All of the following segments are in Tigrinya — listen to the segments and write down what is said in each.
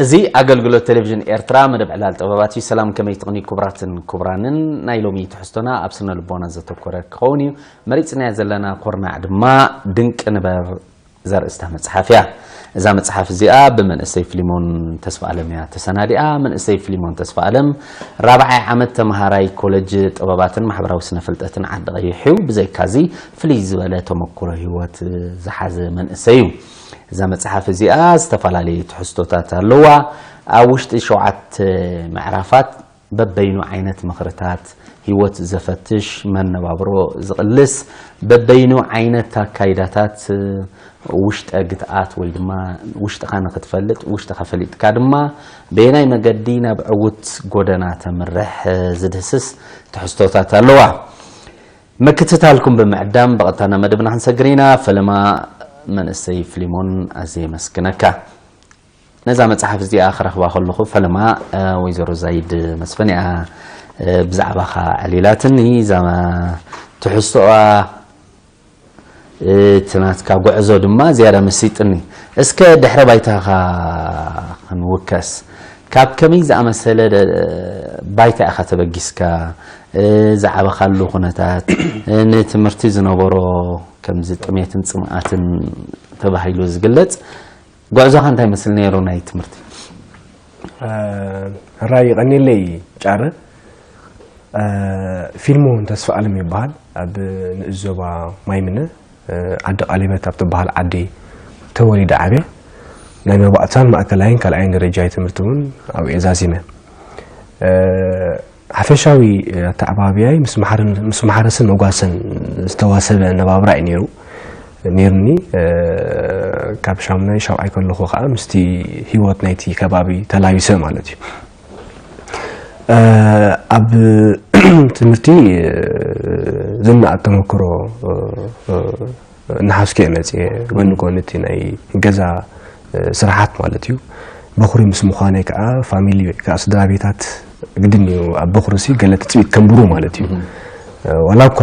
እዚ ኣገልግሎት ቴሌቪዥን ኤርትራ መደብ ዕላል ጥበባት እዩ። ሰላም፣ ከመይ ትቕኒ ክቡራትን ክቡራንን? ናይ ሎሚ ትሕዝቶና ኣብ ስነ ልቦና ዘተኮረ ክኸውን እዩ። መሪጽናዮ ዘለና ኩርናዕ ድማ ድንቂ ንበር ዘርእስታ መጽሓፍ እያ። እዛ መጽሓፍ እዚኣ ብመንእሰይ ፍሊሞን ተስፋ ኣለም እያ ተሰናዲኣ። መንእሰይ ፍሊሞን ተስፋ ኣለም ራብዓይ ዓመት ተምሃራይ ኮለጅ ጥበባትን ማሕበራዊ ስነ ፍልጠትን ዓዲ ቀይሕ እዩ። ብዘይካዚ ፍልይ ዝበለ ተመክሮ ህይወት ዝሓዘ መንእሰይ እዩ። እዛ መጽሓፍ እዚኣ ዝተፈላለዩ ትሕዝቶታት ኣለዋ። ኣብ ውሽጢ ሸውዓተ ምዕራፋት በበይኑ ዓይነት ምኽርታት፣ ህይወት ዘፈትሽ፣ መነባብሮ ዝቕልስ፣ በበይኑ ዓይነት ኣካይዳታት ውሽጠ ግትኣት ወይ ድማ ውሽጥኻ ንኽትፈልጥ፣ ውሽጥኻ ፈሊጥካ ድማ በየናይ መገዲ ናብ ዕዉት ጎደና ተምርሕ ዝድህስስ ትሕዝቶታት ኣለዋ። ምክትታልኩም ብምዕዳም ብቐጥታ ናብ መደብና ክንሰግር ኢና። ፈለማ መንእሰይ ፍሊሞን ኣዝየ የመስግነካ። ነዛ መጽሓፍ እዚኣ ክረኽባ ከለኹ ፈለማ፣ እ፣ ወይዘሮ ዛይድ መስፍን እያ፣ እ፣ ብዛዕባኻ ኣዕሊላትኒ። እዛ ትሕዝቶኣ፣ እ፣ እቲ ናትካ ጉዕዞ ድማ ዝያዳ መሲጥኒ። እስከ ድሕረ ባይታኻ ክንውከስ። ካብ ከመይ ዝኣመሰለ ደ-፣ ባይታ ኢኻ ተበጊስካ? እ፣ ዝዓበኻሉ ኩነታት፣ እ፣ ንትምህርቲ ዝነበሮ ከምዚ ጥሜትን ጽምኣትን ተባሂሉ ዝግለጽ፣ ጉዕዞኻ እንታይ ይመስል ነይሩ ናይ ትምህርቲ? ራይ ቀኒለይ ጫረ። ፊልሞን ተስፋ ኣለም ይበሃል። ኣብ ንእስ ዞባ ማይምነ፣ ዓዲ ቃሊበት ኣብ ትበሃል ዓዲ ተወሊደ ዓብየ። ናይ መባእታን ማእከላይን ካልኣይን ደረጃ ትምህርቲ እውን ኣብኡ ዛዚመ። ሓፈሻዊ ኣተዓባብያይ ምስ ማሕረስን መጓሰን ዝተዋሰበ ኣነባብራ እዩ ነይሩ ነይሩኒ። ካብ ሻምናይ ሻብዓይ ከለኹ ከዓ ምስቲ ህይወት ናይቲ ከባቢ ተላቢሰ ማለት እዩ። ኣብ ትምህርቲ ዝነኣድ ተመክሮ እናሓዝኩ እየ መፅየ። ጎኒ ጎኒ እቲ ናይ ገዛ ስራሓት ማለት እዩ። በኹሪ ምስ ምዃነይ ከዓ ፋሚሊ ወይ ከዓ ስድራ ቤታት ግድን እዩ ኣብ በኹሪ ሲ ገለ ትፅቢት ከንብሩ ማለት እዩ። ዋላ እኳ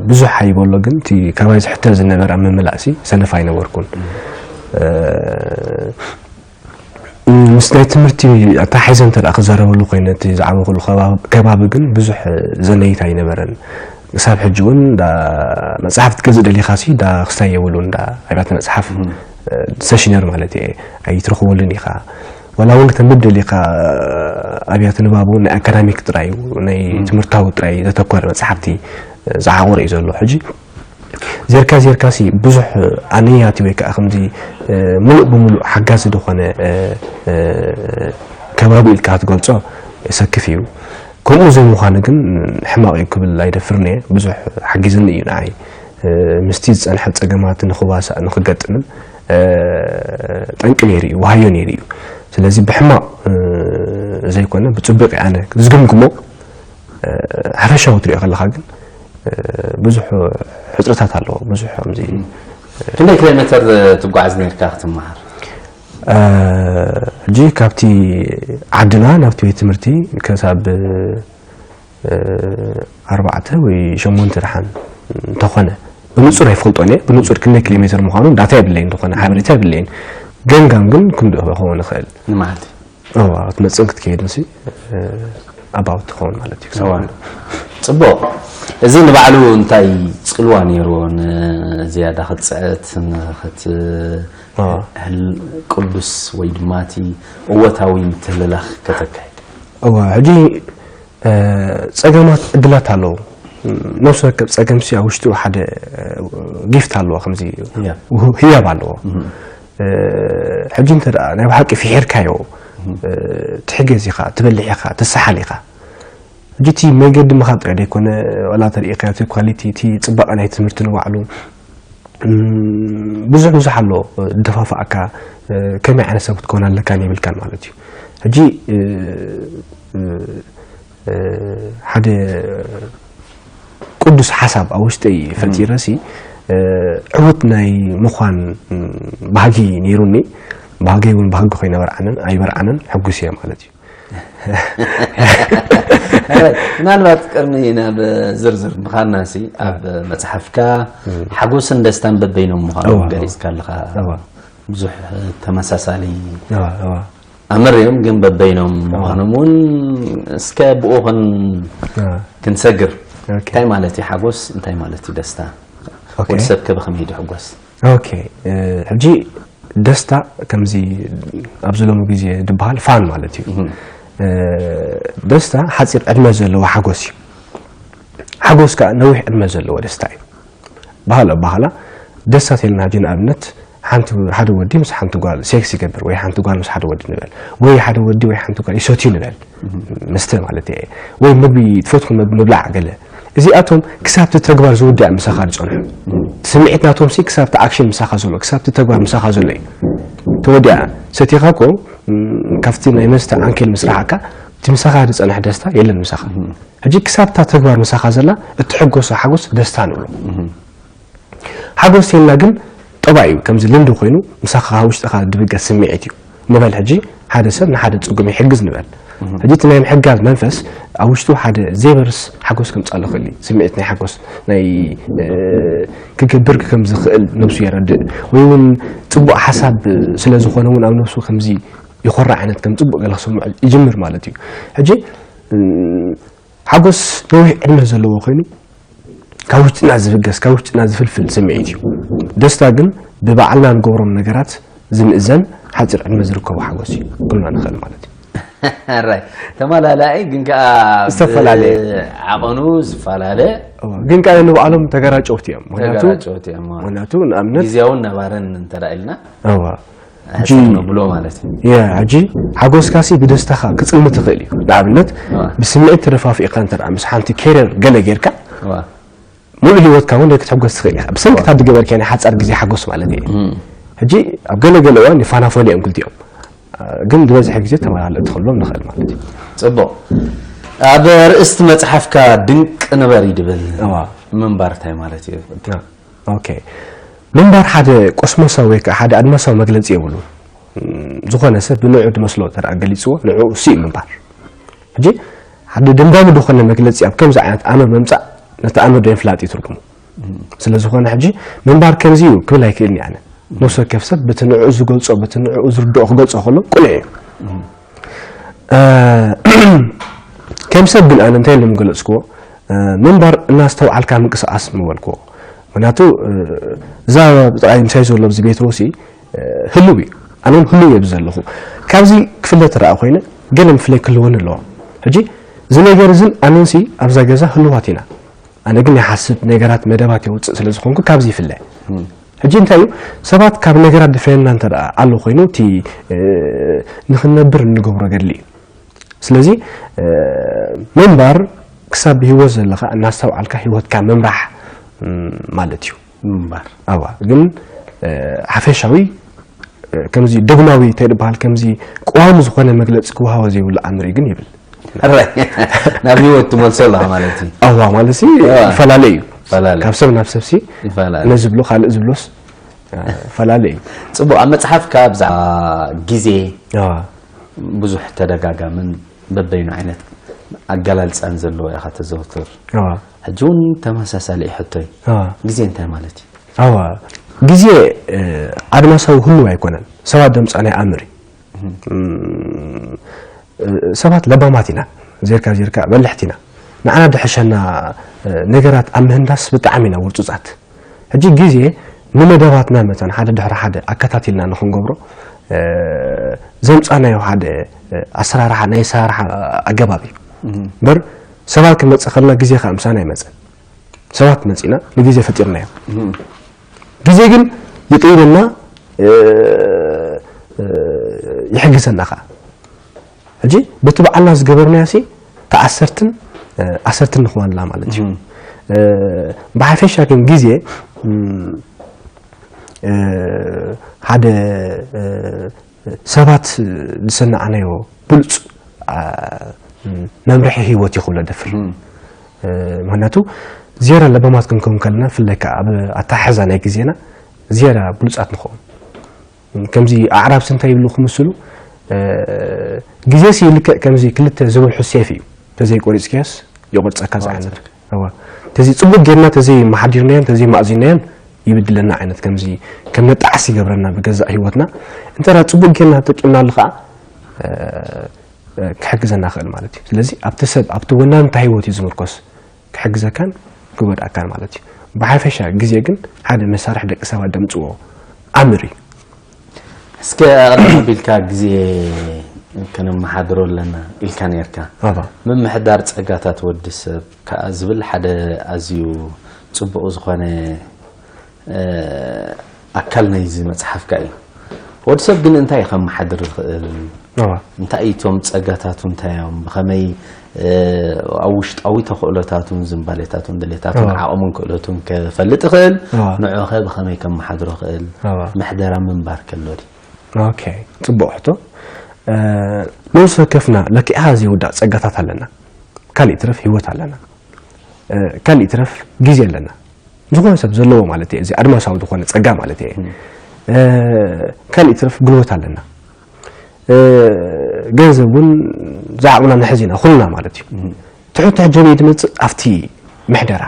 ብዙሕ ኣይበሎ ግን እቲ ካባይ ዝሕተት ዝነበረ ኣብ ምምላእ ሲ ሰነፍ ኣይነበርኩን። ምስ ናይ ትምህርቲ ኣተሓሒዘ እንተ ክዛረበሉ ኮይነ እቲ ዝዓበኹሉ ከባቢ ግን ብዙሕ ዘለይታ ኣይነበረን። ክሳብ ሕጂ እውን መፅሓፍ ክትገዝእ ደሊኻ ሲ ዳ ክስታይ የብሉን ዳ ኣብያተ መፅሓፍ ሰሽነር ማለት እየ ኣይትረኽበሉን ኢኻ። ዋላ እውን ክተንብብ ደሊኻ ኣብያተ ንባብ እውን ናይ ኣካዳሚክ ጥራይ እዩ ናይ ትምህርታዊ ጥራይ ዘተኮረ መፅሓፍቲ ዝዓቆረ እዩ ዘሎ ሕጂ። ዜርካ ዜርካ ሲ ብዙሕ ኣነያቲ ወይ ከዓ ከምዚ ሙሉእ ብሙሉእ ሓጋዚ ዝኾነ ከባቢ ኢልካ ክትገልፆ የሰክፍ እዩ። ከምኡ ዘይምዃኑ ግን ሕማቕ እዩ ክብል ኣይደፍርን እየ። ብዙሕ ሓጊዝኒ እዩ ንዓይ ምስቲ ዝፀንሐ ፀገማት ንኽዋሳእ ንኽገጥምን ጠንቂ ነይሩ እዩ፣ ዋሃዮ ነይሩ እዩ። ስለዚ ብሕማቕ ዘይኮነ ብፅቡቕ ኣነ ዝግምግሞ። ሓፈሻዊ ትሪኦ ከለካ ግን ብዙሕ ሕፅርታት ኣለዎ። ብዙሕ ከምዚ ክንደይ ኪሎ ሜተር ትጓዓዝ ነርካ ክትመሃር? ሕጂ ካብቲ ዓድና ናብቲ ቤት ትምህርቲ ከሳብ ኣርባዕተ ወይ ሸሞንተ ደሓን እንተኾነ ብንፁር ኣይፈልጦን እየ። ብንፁር ክንደይ ኪሎ ሜተር ምዃኑ ዳታ የብለይን፣ ዝኾነ ሓበሬታ የብለይን። ገምጋም ግን ክንድኡ ክኸውን ይኽእል። ንመዓልቲ ክትመፅን ክትከይድን ሲ ኣባውት ትኸውን ማለት እዩ። ክሳብ ጽቡቕ። እዚ ንባዕሉ እንታይ ጽልዋ ነይርዎ? ንዝያዳ ክትጽዕት፣ ንክትህል ቅዱስ ወይ ድማ እቲ እወታዊ ምትህልላኽ ከተካይድ? እዋ፣ ሕጂ ጸገማት ዕድላት ኣለዉ። ነፍሲ ወከፍ ጸገም ሲ ኣብ ውሽጡ ሓደ ጊፍት ኣለዎ፣ ከምዚ ህያብ ኣለዎ። ሕጂ እንተ ደኣ ናይ ብሓቂ ፍሒርካዮ ትሕገዝ ኢኻ፣ ትበልሕ ኢኻ፣ ትሰሓል ኢኻ። ሕጂ እቲ መገዲ ምኻድ ጥራይ ደይኮነ፣ ዋላ ተሪኢኻዮ እቲ ኳሊቲ፣ እቲ ጽባቐ ናይ ትምህርቲ ንባዕሉ ብዙሕ ብዙሕ ኣሎ። ደፋፍኣካ ከመይ ዓይነት ሰብ ክትከውን ኣለካን የብልካን ማለት እዩ። ሕጂ ሓደ ቅዱስ ሓሳብ ኣብ ውሽጠይ ፈጢረሲ ዕውት ናይ ምዃን ባህጊ ነይሩኒ። ባህገይ እውን ባህጊ ኮይነ በርዓነን ኣይበርዓነን ሕጉስ እየ ማለት እዩ። ምናልባት ቅድሚ ናብ ዝርዝር ምኻንና ሲ ኣብ መፅሓፍካ ሓጎስን ደስታን በበይኖም ምዃኖም ገሊፅካ ኣለኻ። ብዙሕ ተመሳሳሊ እዋ፣ እዋ። ኣምር እዮም፣ ግን በበይኖም ምዃኖም እውን እስከ ብኡ ክን- እዋ። ክንሰግር። ኦኬ። እንታይ ማለት እዩ ሓጎስ? እንታይ ማለት እዩ ደስታ? ኦኬ። ወዲ ሰብ ከ ብኸመይ ይሕጎስ? ኦኬ፣ እ፣ ሕጂ ደስታ ከምዚ ኣብዚ ሎሚ ግዜ ዝበሃል ፋን ማለት እዩ። እ፣ ደስታ ሓፂር ዕድመ ዘለዎ ሓጎስ እዩ። ሓጎስ ከዓ ነዊሕ ዕድመ ዘለዎ ደስታ እዩ። ባህላ ባህላ ደስታ ተልና ሕጂ ንኣብነት ሓንቲ ሓደ ወዲ ምስ ሓንቲ ጓል ሴክስ ይገብር ወይ ሓንቲ ጓል ምስ ሓደ ወዲ ንበል ወይ ሓደ ወዲ ወይ ሓንቲ ጓል ይሰትዩ ንበል መስተ ማለት እየ ወይ ምግቢ ትፈትኹ ምግቢ ምብላዕ ገለ እዚኣቶም ክሳብ እቲ ተግባር ዝውዳእ ምሳኻ ዝፀንሑ ስምዒት ናቶም ሲ ክሳብ እቲ ኣክሽን ምሳኻ ዘሎ ክሳብ እቲ ተግባር ምሳኻ ዘሎ እዩ ተወዲኣ ሰቲኻ እኮ ም፣ ካብቲ ናይ መስተ ዓንኬል ምስ ረሓካ እቲ ምሳኻ ዝፀንሕ ደስታ የለን ምሳኻ ሕጂ ክሳብ እታ ተግባር ምሳኻ ዘላ እትሕጎሶ ሓጎስ ደስታ ንብሎ ሓጎስ የልና ግን ጠባይ እዩ ከምዚ ልምዲ ኮይኑ ምሳኻ ውሽጥኻ ድብገስ ስምዒት እዩ ንበል ሕጂ ሓደ ሰብ ንሓደ ፅጉም ይሕግዝ ንበል ሕጂ እቲ ናይ ምሕጋዝ መንፈስ ኣብ ውሽጡ ሓደ ዘይበርስ ሓጎስ ከምፃሉ ክእል እዩ ስምዒት ናይ ሓጎስ ናይ እ፣ ክገብር ከም ዝኽእል ነብሱ የረድእ ወይ እውን ፅቡቅ ሓሳብ ስለ ዝኾነ እውን ኣብ ነብሱ ከምዚ ይኮራ ዓይነት ከም ፅቡቅ ገለ ክስምዖ ይጅምር ማለት እዩ ሕጂ እ፣ ሓጎስ ነዊሕ ዕድመ ዘለዎ ኮይኑ ካብ ውሽጥና ዝብገስ ካብ ውሽጥና ዝፍልፍል ስምዒት እዩ ደስታ ግን ብባዕልና ንገብሮም ነገራት ዝምእዘን ሓፂር ዕድመ ዝርከቡ ሓጎስ እዩ ክብልና ንኽእል ማለት እዩ ራይ ተመላላኢ ግን ከዓ ዝተፈላለየ። ዓቐኑ ዝፈላለ እዋ፣ ግን ከዓ ንባዕሎም ተገራጨውቲ እዮም ምክንያቱ ተገራጨውቲ እዮም ምክንያቱ ንኣብነት ግዜያውን ነባርን እንተዳ ኢልና እዋ ሕሰብ ነብሎ ማለት እዩ ያ ሕጂ ሓጎስካሲ ብደስታኻ ክፅልሚ ትኽእል እዩ ንኣብነት እዋ። ብስምዒት ተደፋፊእካ እንተ ምስ ሓንቲ ኬሪር ገለ ጌርካ እዋ። ሙሉእ ህይወትካ እውን ክትሕጎስ ትኽእል ኢኻ ብሰንክታ ዝገበርካዮ ናይ ሓፃር ግዜ ሓጎስ ማለት እዩ ሕጂ ኣብ ገለገለ እዋን ይፋናፈሉ እዮም ክልቲኦም ግን ዝበዝሐ ግዜ ተመላለእ ትኽእሎም ንኽእል ማለት እዩ ፅቡቕ ኣብ ርእስቲ መፅሓፍካ ድንቅ ንበር ይድብል እዋ ምንባር እንታይ ማለት እዩ ኦኬ ምንባር ሓደ ቆስሞሳዊ ወይ ከዓ ሓደ ኣድማሳዊ መግለፂ የብሉ ዝኾነ ሰብ ብንዑ ዝመስሎ ተደኣ ገሊፅዎ ንዕኡ ሲ ምንባር ሕጂ ሓደ ደምዳሚ ዝኾነ መግለፂ ኣብ ከምዚ ዓይነት ኣምር ምምፃእ ነቲ ኣምር ዶ ይፍላጥ እዩ ትርጉሙ ስለ ዝኾነ ሕጂ ምንባር ከምዚ እዩ ክብል ኣይክእልኒ ኣነ ነፍሲ ወከፍ ሰብ በቲ ንዕኡ ዝገልፆ በቲ ንዕኡ ዝርድኦ ክገልፆ ከሎ ቅኑዕ እዩ ከም ሰብ ግን ኣነ እንታይ ኢለ ምገለፅክዎ ምንባር እናስተውዓልካ ምንቅስቃስ ምበልክዎ ምክንያቱ እዛ ብጥራይ ምሳይ ዘሎ ኣብዚ ቤት ሮሲ ህልው እዩ ኣነ እውን ህልው እየ ብዘለኹ ካብዚ ክፍለ ተረኣ ኮይነ ገለ ምፍለይ ክህልወኒ ኣለዎ ሕጂ እዚ ነገር እዝን ኣነንሲ ኣብዛ ገዛ ህልዋት ኢና ኣነ ግን ይሓስብ ነገራት መደባት የውፅእ ስለ ዝኾንኩ ካብዚ ይፍለ ሕጂ እንታይ እዩ ሰባት ካብ ነገራት ድፈየና እንተ ኣሎ ኮይኑ እቲ ንክንነብር እንገብሮ ገድሊ እዩ ስለዚ ምንባር ክሳብ ብህይወት ዘለካ እናስተውዓልካ ህይወትካ ምምራሕ ማለት እዩ ምንባር ኣዋ ግን ሓፈሻዊ ከምዚ ዶግማዊ እንታይ ዝበሃል ከምዚ ቅዋም ዝኾነ መግለፂ ክወሃቦ ዘይብሉ ኣምር እዩ ግን ይብል ሕራይ ናብ ህይወት ትመልሶ ኣለኻ ማለት እዩ ኣዋ ማለት ሲ ይፈላለ እዩ ይፈላለ። ካብ ሰብ ናብ ሰብ ሲ ይፈላለ። ነዚ ዝብሎ ካልእ ዝብሎስ ይፈላለ እዩ ፅቡቅ ኣብ መፅሓፍካ ብዛዕባ ግዜ ኣዋ ብዙሕ ተደጋጋምን በበይኑ ዓይነት ኣገላልፃን ዘለዎ ኢኻ ተዘውትር ኣዋ ሕጂ እውን ተመሳሳሊ እዩ ሕቶይ ኣዋ ግዜ እንታይ ማለት እዩ ኣዋ ግዜ ኣድማሳዊ ህልው ኣይኮነን ሰባት ደምፃ ናይ ኣምር እዩ ሰባት ለባማት ኢና ዜርካ ዜርካ በልሕቲ ኢና ንዓና ድሕሸና ነገራት ኣብ ምህንዳስ ብጣዕሚ ኢና ውርፁፃት ሕጂ ግዜ ንመደባትና መተን ሓደ ድሕሪ ሓደ ኣከታቲልና ንክንገብሮ ዘምፃናዮ ሓደ ኣሰራርሓ ናይ ኣሰራርሓ ኣገባብ እዩ እምበር ሰባት ክመፅእ ከለና ግዜ ከዓ ምሳና ኣይመፀን ሰባት መፂና ንግዜ ፈጢርናዮ ግዜ ግን ይቅይደና ይሕግዘና ከዓ ሕጂ በቲ በዓልና ዝገበርናዮ ሲ ተኣሰርትን ኣሰርትን ንኽዋንላ ማለት እዩ ብሓፈሻ ግን ግዜ ሓደ ሰባት ዝሰናዕናዮ ብሉፅ መምርሒ ህይወት ይኽብሎ ደፍር ምክንያቱ ዝያዳ ለባማት ክንከውን ከለና ብፍላይ ከዓ ኣብ ኣተሓሕዛ ናይ ግዜና ዝያዳ ብሉፃት ንኸውን ከምዚ ኣዕራብሲ እንታይ ይብሉ ክምስሉ ግዜሲ ልክዕ ከምዚ ክልተ ዝብልሑ ሴፍ እዩ ተዘይቆሪፅካዮስ ይቆርፀካ ዝዓይነቱ ተዚ ፅቡቅ ጌርና ተዘይ መሓዲርናዮን ተዘይ ማእዚናዮን ይብድለና ዓይነት ከምዚ ከም ነጣዕስ ይገብረና ብገዛእ ህይወትና። እንተ ደኣ ጽቡቕ ጌርና ተጠቂምናሉ ኸዓ ክሕግዘና ይኽእል ማለት እዩ። ስለዚ ኣብቲ ሰብ ኣብቲ ወናኒ እንታይ ህይወት እዩ ዝምርኮስ ክሕግዘካን ክጎድኣካን ማለት እዩ። ብሓፈሻ ግዜ ግን ሓደ መሳርሒ ደቂ ሰባት ደምፅዎ ኣምር እዩ። እስከ ኣቐድም ኣቢልካ ግዜ ከነመሓድሮ ኣለና ኢልካ ነርካ። ኣባ ምምሕዳር ጸጋታት ወዲ ሰብ ከኣ ዝብል ሓደ ኣዝዩ ጽቡቕ ዝኾነ ኣካል ናይዚ መጽሓፍካ እዩ። ወዲ ሰብ ግን እንታይ ከመሓድር ይኽእል? ኣባ እንታይ እቶም ጸጋታቱ እንታይ እዮም? ብኸመይ ኣብ ውሽጣዊ ተኽእሎታቱን ዝንባሌታቱን ድሌታቱን ዓቕሙን ክእለቱን ከፈልጥ ይኽእል? ንዑኸ ብኸመይ ከመሓድሮ ይኽእል? ምሕደራ ምንባር ከሎ ድዩ? ኦኬ፣ ጽቡቕ ሕቶ። ነብሲ ወከፍና ለኪዕኻ ዘይውዳእ ጸጋታት ኣለና። ካልእ ይትረፍ ህይወት ኣለና። ካልእ ይትረፍ ግዜ ኣለና። ዝኾነ ሰብ ዘለዎ ማለት እየ፣ እዚ ኣድማሳዊ ዝኾነ ጸጋ ማለት እየ። ካልእ ይትረፍ ጉልበት ኣለና። ገንዘብ እውን ዝዓቕምና ንሕዝ ኢና፣ ኩልና ማለት እዩ። ትሑት ትሕት ጀብዩ ትመጽእ ኣብቲ ምሕደራ፣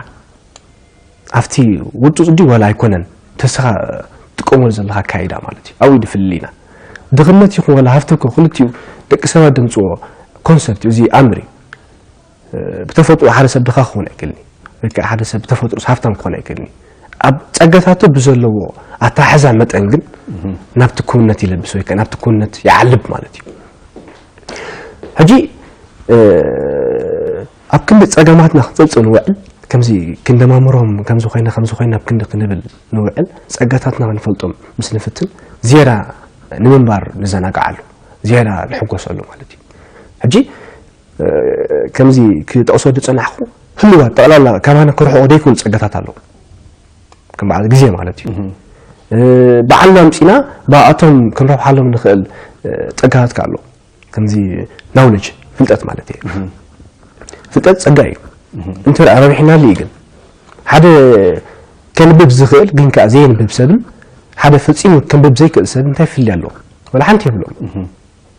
ኣብቲ ውርጹጽ ድዩ ዋላ ኣይኮነን፣ ተስኻ ትጥቀመሉ ዘለኻ ኣካይዳ ማለት እዩ። ኣብኡ ድፍልል ኢና። ድኽነት ይኹን ዋላ ሃፍቲ እኮ ክልቲኡ ደቂ ሰባት ደምጽዎ ኮንሰፕት እዩ፣ እዚ ኣምር እዩ። ብተፈጥሮ ሓደ ሰብ ድኻ ክኾን ኣይክእልን እዩ። ወይ ከዓ ሓደ ሰብ ብተፈጥሮስ ሃፍታም ክኾን ኣይክእልን እዩ። ኣብ ጸጋታቱ ብዘለዎ ኣተሓሕዛ መጠን ግን ናብቲ ክውንነት ይለብስ ወይ ከዓ ናብቲ ክውንነት ይዓልብ ማለት እዩ። ሕጂ ኣብ ክንዲ ጸገማትና ክንጸብጽብ ንውዕል፣ ከምዚ ክንደማምሮም ከምዚ ኮይና ከምዚ ኮይና ኣብ ክንዲ ክንብል ንውዕል፣ ጸጋታትና ክንፈልጦም ምስ ንፍትን ዝያዳ ንምንባር ንዘናግዓሉ፣ ዝያዳ ንሕጎሰሉ ማለት እዩ። ሕጂ ከምዚ ክጠቕሶ ዝጸናሕኩ ህልዋት ጠቕላላ ካባና ክርሕቑ ዘይክእሉ ጸጋታት ኣለዉ። ከም በዓል ግዜ ማለት እዩ። ባዕልና ኣምጺና ብኣቶም ክንረብሓሎም ንኽእል ጸጋታት ከ ኣለዉ። ከምዚ ናውለጅ ፍልጠት ማለት እየ። ፍልጠት ጸጋ እዩ። እንተ ደኣ ረቢሕናሉ እዩ ግን ሓደ ከንብብ ዝኽእል ግን ከኣ ዘየንብብ ሰብን ሓደ ፈጺሙ ከንብብ ዘይክእል ሰብ እንታይ ፍልልይ ኣለዎ? ወላ ሓንቲ የብሎም።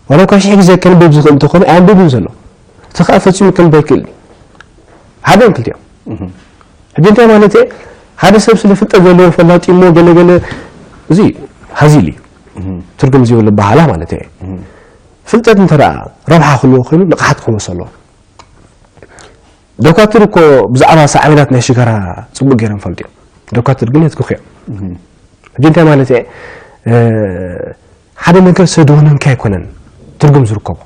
ዋላ እኳ ሽሕ ግዜ ከንብብ ዝኽእል እንተኾነ ኣየንብብን ዘሎ። እቲ ኸኣ ፈጺሙ ከንብብ ኣይክእልን እዩ። ሓደ እዮም ክልቲኦም። ሕጂ እንታይ ማለት እየ? ሓደ ሰብ ስለ ፍልጠት ዘለዎ ፈላጢ እሞ ገለ ገለ እዚ ሃዚል እዩ። ትርጉም ዘይብሉ ኣበሃህላ ማለት እየ። ፍልጠት እንተ ደኣ ረብሓ ክህልዎ ኮይኑ ንቕሓት ክህልወስ ኣለዎ። ዶኳትር እኮ ብዛዕባ ሳዕቤናት ናይ ሽጋራ ጽቡቕ ገይሮም ይፈልጡ እዮም። ዶኳትር ግን የትክኹ እዮም። ሕጂ እንታይ ማለት እየ? ሓደ ነገር ስለ ዝወነንካ ኣይኮነን ትርጉም ዝርከቦ።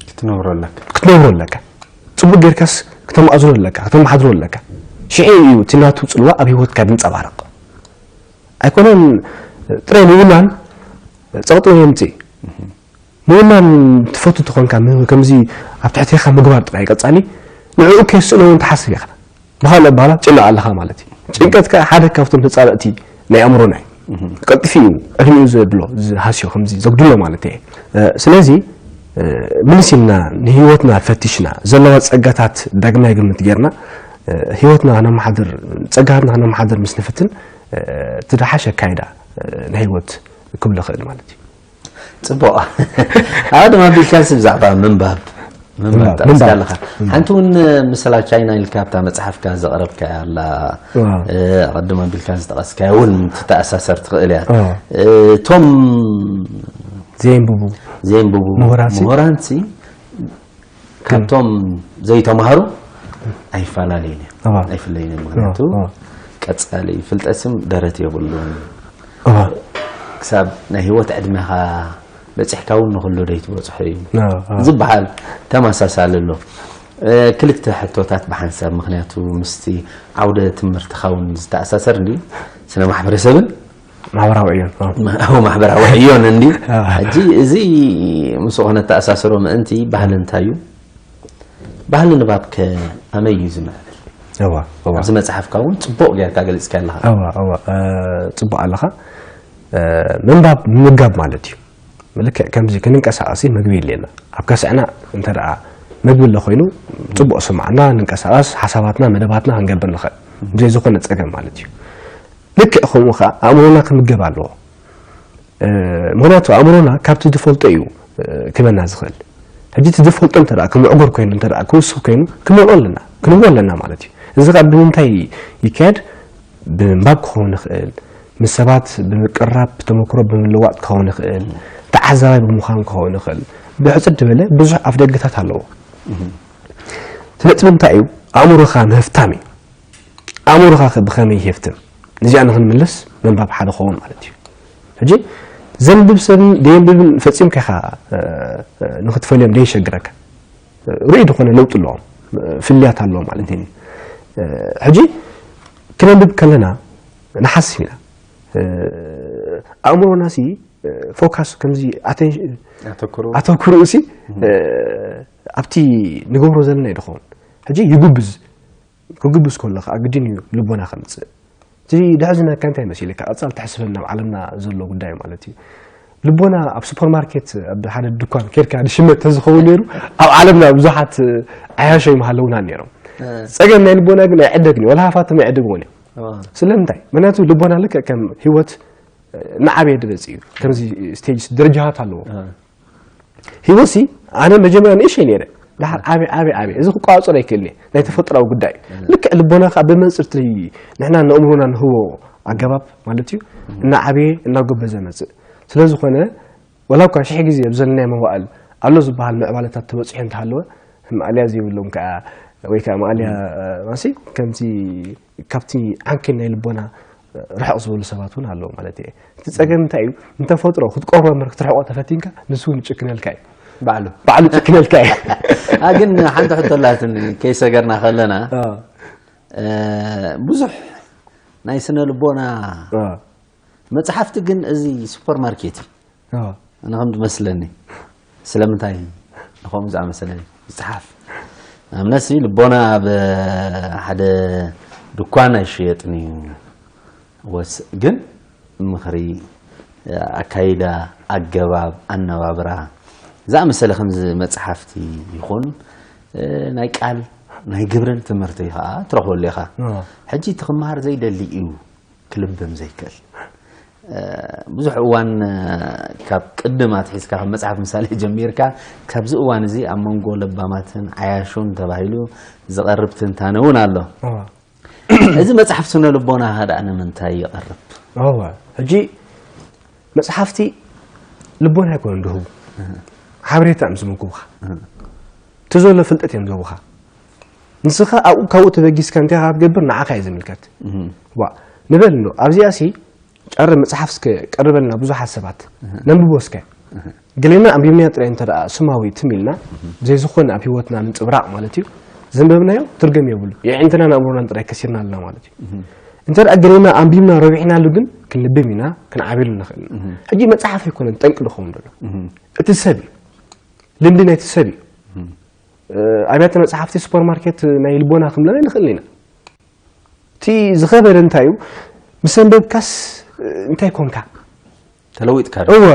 ክትነብሮ ኣለካ። ክትነብሮ ኣለካ። ጽቡቕ ጌርካስ ክተማእዝኖ ኣለካ፣ ክተመሓድሮ ኣለካ። ሽዑ እዩ እቲ ናቱ ጽልዋ ኣብ ህይወትካ ዝንጸባረቕ። ኣይኮነን ጥራይ ምውናን ጸቕጢ እውን የምጽእ። ምውናን ትፈቱ ተኾንካ ም- ከምዚ ኣብ ትሕቴኻ ምግባር ጥራይ ቀጻሊ ንዕኡ ከየስእኖ እውን ትሓስብ ኢኻ። ብኻልእ ኣባህላ ትጭነቕ ኣለኻ ማለት እዩ። ጭንቀት ከኣ ሓደ ካብቶም ተጻረእቲ ናይ ኣእምሮና እዩ። ቀልጢፉ እዩ ዕድሚኡ ዘብሎ ዝሃስዮ ከምዚ ዘጉድሎ ማለት እየ። ስለዚ ምልስ ኢልና ንህይወትና ፈቲሽና ዘለዋ ጸጋታት ዳግማይ ግምት ጌርና ህይወትና ክነመሓድር ጸጋታትና ክነመሓድር ምስ ንፍትን እቲ ደሓሽ ኣካይዳ ናይ ህይወት ክብሎ ይኽእል ማለት እዩ። ጽቡቕ። ኣብ ድማ ቢልካንስ ብዛዕባ ምንባብ ምንባብ ምንባብ፣ ጠቕስካ ምንባብ። ኣለኻ። ሓንቲ እውን ምስላ ቻይና ኢልካ ኣብታ መጽሓፍካ ዘቕረብካያ ኣላ። ዋው። እ፣ ኣቐድም ኣቢልካ ዝጠቐስካያ እውን ትተኣሳሰር ትኽእል እያ። ዋው። እ፣ እቶም ዘየንብቡ ዘየንብቡ ምሁራንሲ? ምሁራንሲ ካብቶም ዘይተማሃሩ ኣይፈላለዩን እዮም። እዋ። ኣይፍለዩን እዮም። ምክንያቱ እዋ። ቀጻሊ ፍልጠት ስም ደረት የብሉን። እዋ። ክሳብ ናይ ህይወት ዕድሜኻ በጺሕካ እውን ንኹሉ ደይትበጽሖ እዩ እዋ፣ እዋ። ዝበሃል ተመሳሳሊ ኣሎ። እ፣ ክልተ ሕቶታት ብሓንሳብ፣ ምክንያቱ ምስቲ ዓውደ ትምህርትኻ እውን ዝተኣሳሰር እንዲ ስነ ማሕበረሰብን ማሕበራዊ ዕዮን፣ እዋ። ማ-፣ ማሕበራዊ ዕዮን እንዲ እዋ። ሕጂ እዚ ምስኡ ክነተኣሳስሮ ምእንቲ ባህሊ እንታይ እዩ? ባህሊ ንባብ ከ ኣመይ እዩ ዝምዕብል? እዋ፣ እዋ። ኣብዚ መጽሓፍካ እውን ጽቡቕ ጌርካ ገሊጽካ ኣለኻ። እዋ፣ እዋ። እ፣ ጽቡቕ ኣለኻ። እ፣ ምንባብ ምምጋብ ማለት እዩ። ልክዕ ከምዚ ክንንቀሳቐሲ ምግቢ የድልየና። ኣብ ከስዕና እንተ ደኣ ምግቢ ኣሎ ኮይኑ ጽቡቕ ስማዕና፣ ንንቀሳቐስ፣ ሓሳባትና፣ መደባትና ክንገብር ንኽእል። ብዘይ ዝኾነ ጸገም ማለት እዩ። ልክዕ ከምኡ ኸኣ ኣእምሮና ክምገብ ኣለዎ። እ፣ ምኽንያቱ ኣእምሮና ካብቲ ዝፈልጦ እዩ፣ እ፣ ክበና ዝኽእል። ሕጂ እቲ ዝፈልጦ እንተ ደኣ ክምዕጉር ኮይኑ፣ እንተ ደኣ ክውስኽ ኮይኑ፣ ክመልኦ ኣለና፣ ክንህቦ ኣለና ማለት እዩ። እዚ ኸኣ ብምንታይ ይካየድ? ብምንባብ ክኸውን ይኽእል፣ ምስ ሰባት ብምቅርራብ፣ ተመክሮ ብምልዋጥ ክኸውን ይኽእል፣ ተዓዛባይ ብምዃን ክኸውን ይኽእል። ብሕጽር ዝበለ ብዙሕ ኣፍደገታት ኣለዎ። እቲ ነጥቢ እንታይ እዩ? ኣእምሮኻ ምህፍታም እዩ። ኣእምሮኻ ከ ብኸመይ ይህፍትም? ነዚኣ ንኽንምልስ ምንባብ ሓደ ክኸውን ማለት እዩ። ሕጂ ዘንብብ ሰብን ደየንብብን ፈጺምካ ኢኻ፣ እ፣ እ፣ ንኽትፈልዮም ደየሸግረካ። እ፣ ርኡይ ዝኾነ ለውጢ ኣለዎም፣ እ፣ ፍልያት ኣለዎም ማለት እዩ። እ፣ ሕጂ ክነንብብ ከለና ንሓስብ ኢና። እ፣ ኣእምሮና ሲ፣ እ፣ ፎካስ ከምዚ ኣቴንሽ-፣ ኣተኩሮ። ኣተኩሮኡ ሲ፣ እ፣ ኣብቲ ንገብሮ ዘለና እዩ ዝኸውን። ሕጂ ይጉብዝ። ክጉብዝ ከሎ ከዓ ግድን እዩ ልቦና ከምፅእ። እቲ ዘሕዝነካ እንታይ መሲልካ? ቀፃል ትሕስበና ኣብ ዓለምና ዘሎ ጉዳይ ማለት እዩ። ልቦና ኣብ ሱፐርማርኬት፣ ኣብ ሓደ ድኳን ኬድካ ንሽመት ተዝኸውን ነይሩ፣ ኣብ ዓለምና ብዙሓት ዓያሾ ይምሃለውና ነይሮም። እ። ፀገም ናይ ልቦና ግን ኣይዕደግን እዩ፣ ወላ ሃፋትም ኣይዕደግዎን እዮም። እዋ። ስለምንታይ? ምክንያቱ ልቦና ልክዕ ከም ህይወት፣ እ፣ እናዓበየ ድመፅእ እዩ። ከምዚ ስቴጅ ደረጃታት ኣለዎ። እ። ህይወትሲ ኣነ መጀመርያ ንእሽተይ ነይረ። ድሓር ዓብየ፣ ዓብየ፣ ዓብየ። እዚ ክቋፅሮ ኣይክእልን እየ። ናይ ተፈጥሮኣዊ ጉዳይ እዩ። እ። ልክዕ ልቦና ከዓ ብመንፅር እቲ ንሕና ነእምሮና ንህቦ ኣገባብ ማለት እዩ። እ። እናዓበየ፣ እናጎበዘ መፅእ። ስለ ዝኾነ፣ ወላ እኳ ሽሕ ግዜ ኣብ ዘለናዮ መዋእል ኣሎ ዝበሃል ምዕባለታት ተበፂሑ እንተሃለወ፣ ማእለያ ዘይብሎም ከዓ፣ ወይ ከዓ ማእለያ፣ እ። ማሲ፣ ከምዚ ካብቲ ዓንኬል ናይ ልቦና ርሕቕ ዝበሉ ሰባት እውን ኣለዉ ማለት እየ። እቲ ጸገም እንታይ እዩ? ንተፈጥሮ ክትቀርቦ እምበር ክትርሕቆ ተፈቲንካ፣ ንሱ እውን ይጭክነልካ እዩ። ባዕሉ። ባዕሉ ይጭክነልካ እዩ። ኣ፣ ግን ሓንቲ ሕቶ ኣላትኒ፣ ከይሰገርና ከለና፣ አ። እ፣ ብዙሕ ናይ ስነ ልቦና አ። መጽሓፍቲ ግን እዚ ሱፐርማርኬት እዩ። አ። ኣነ ከም ዝመስለኒ። ስለምንታይ ንኸምኡ ዝኣመሰለ ይጽሓፍ? ንኣብነትሲ ልቦና ኣብ ሓደ ድኳን ኣይሽየጥን እዩ። ወስ-፣ ግን ምኽሪ፣ ኣካይዳ፣ ኣገባብ፣ ኣነባብራ ዝኣመሰለ ከምዚ መጽሓፍቲ ይኹን፣ እ፣ ናይ ቃል፣ ናይ ግብርን ትምህርቲ ኸኣ ትረኽበሉ ኢኻ። ኣዎ። ሕጂ እቲ ክመሃር ዘይደሊ እዩ ክልብም ዘይክእል። እ፣ ብዙሕ እዋን፣ እ፣ ካብ ቅድም ኣትሒዝካ፣ ካብ መጽሓፍ ምሳሌ ጀሚርካ፣ ካብዚ እዋን እዚ ኣብ መንጎ ለባማትን ዓያሹን ተባሂሉ ዝቐርብ ትንታነ እውን ኣሎ። ኣዎ። እዚ መጽሓፍ ስነ ልቦና ደኣ ንምንታይ ይቐርብ? እወ፣ ሕጂ መጽሓፍቲ ልቦና ኣይኮኑን ዝህቡ። እህ። ሓበሬታ እዮም ዝምግቡኻ። እህ። እቲ ዘሎ ፍልጠት እዮም ዝህቡኻ። ንስኻ ኣብኡ፣ ካብኡ ተበጊስካ እንታይ ኢኻ ክትገብር ንዓኻ እዩ ዝምልከት። እህ። ዋ፣ ንበል እንዶ፣ ኣብዚኣ ሲ ጨረ መጽሓፍ እስከ ቀርበልና ብዙሓት ሰባት። እህ። ነንብቦ እስከ። እህ። ገሌና ኣንቢብናዮ ጥራይ እንተ ደኣ ስማዊ ትም ኢልና፣ እህ። ብዘይ ዝኾነ ኣብ ህይወትና ምንጽብራቕ ማለት እዩ። ዘንበብናዮ ትርጉም የብሉ። የዒንትናን ኣእምሮናን ጥራይ ከሲርና ኣለና ማለት እዩ። እህ። እንተ ደኣ ገሌና ኣንቢብና ረቢሕናሉ ግን ክንልብም ኢና፣ ክንዓብየሉ ንኽእል ኢና። እህ። ሕጂ መጽሓፍ ኣይኮነን ጠንቂ ዝኸውን ዘሎ። እህ። እቲ ሰብ እዩ። ልምዲ ናይቲ ሰብ እዩ። እህ። እ፣ ኣብያተ መጽሓፍቲ፣ ሱፐርማርኬት ናይ ልቦና ክንብለና ንኽእል ኢና። እቲ ዝኸበደ እንታይ እዩ? ምስ ኣንበብካስ፣ እ፣ እንታይ ኮንካ? ተለዊጥካ ዶ? እወ፣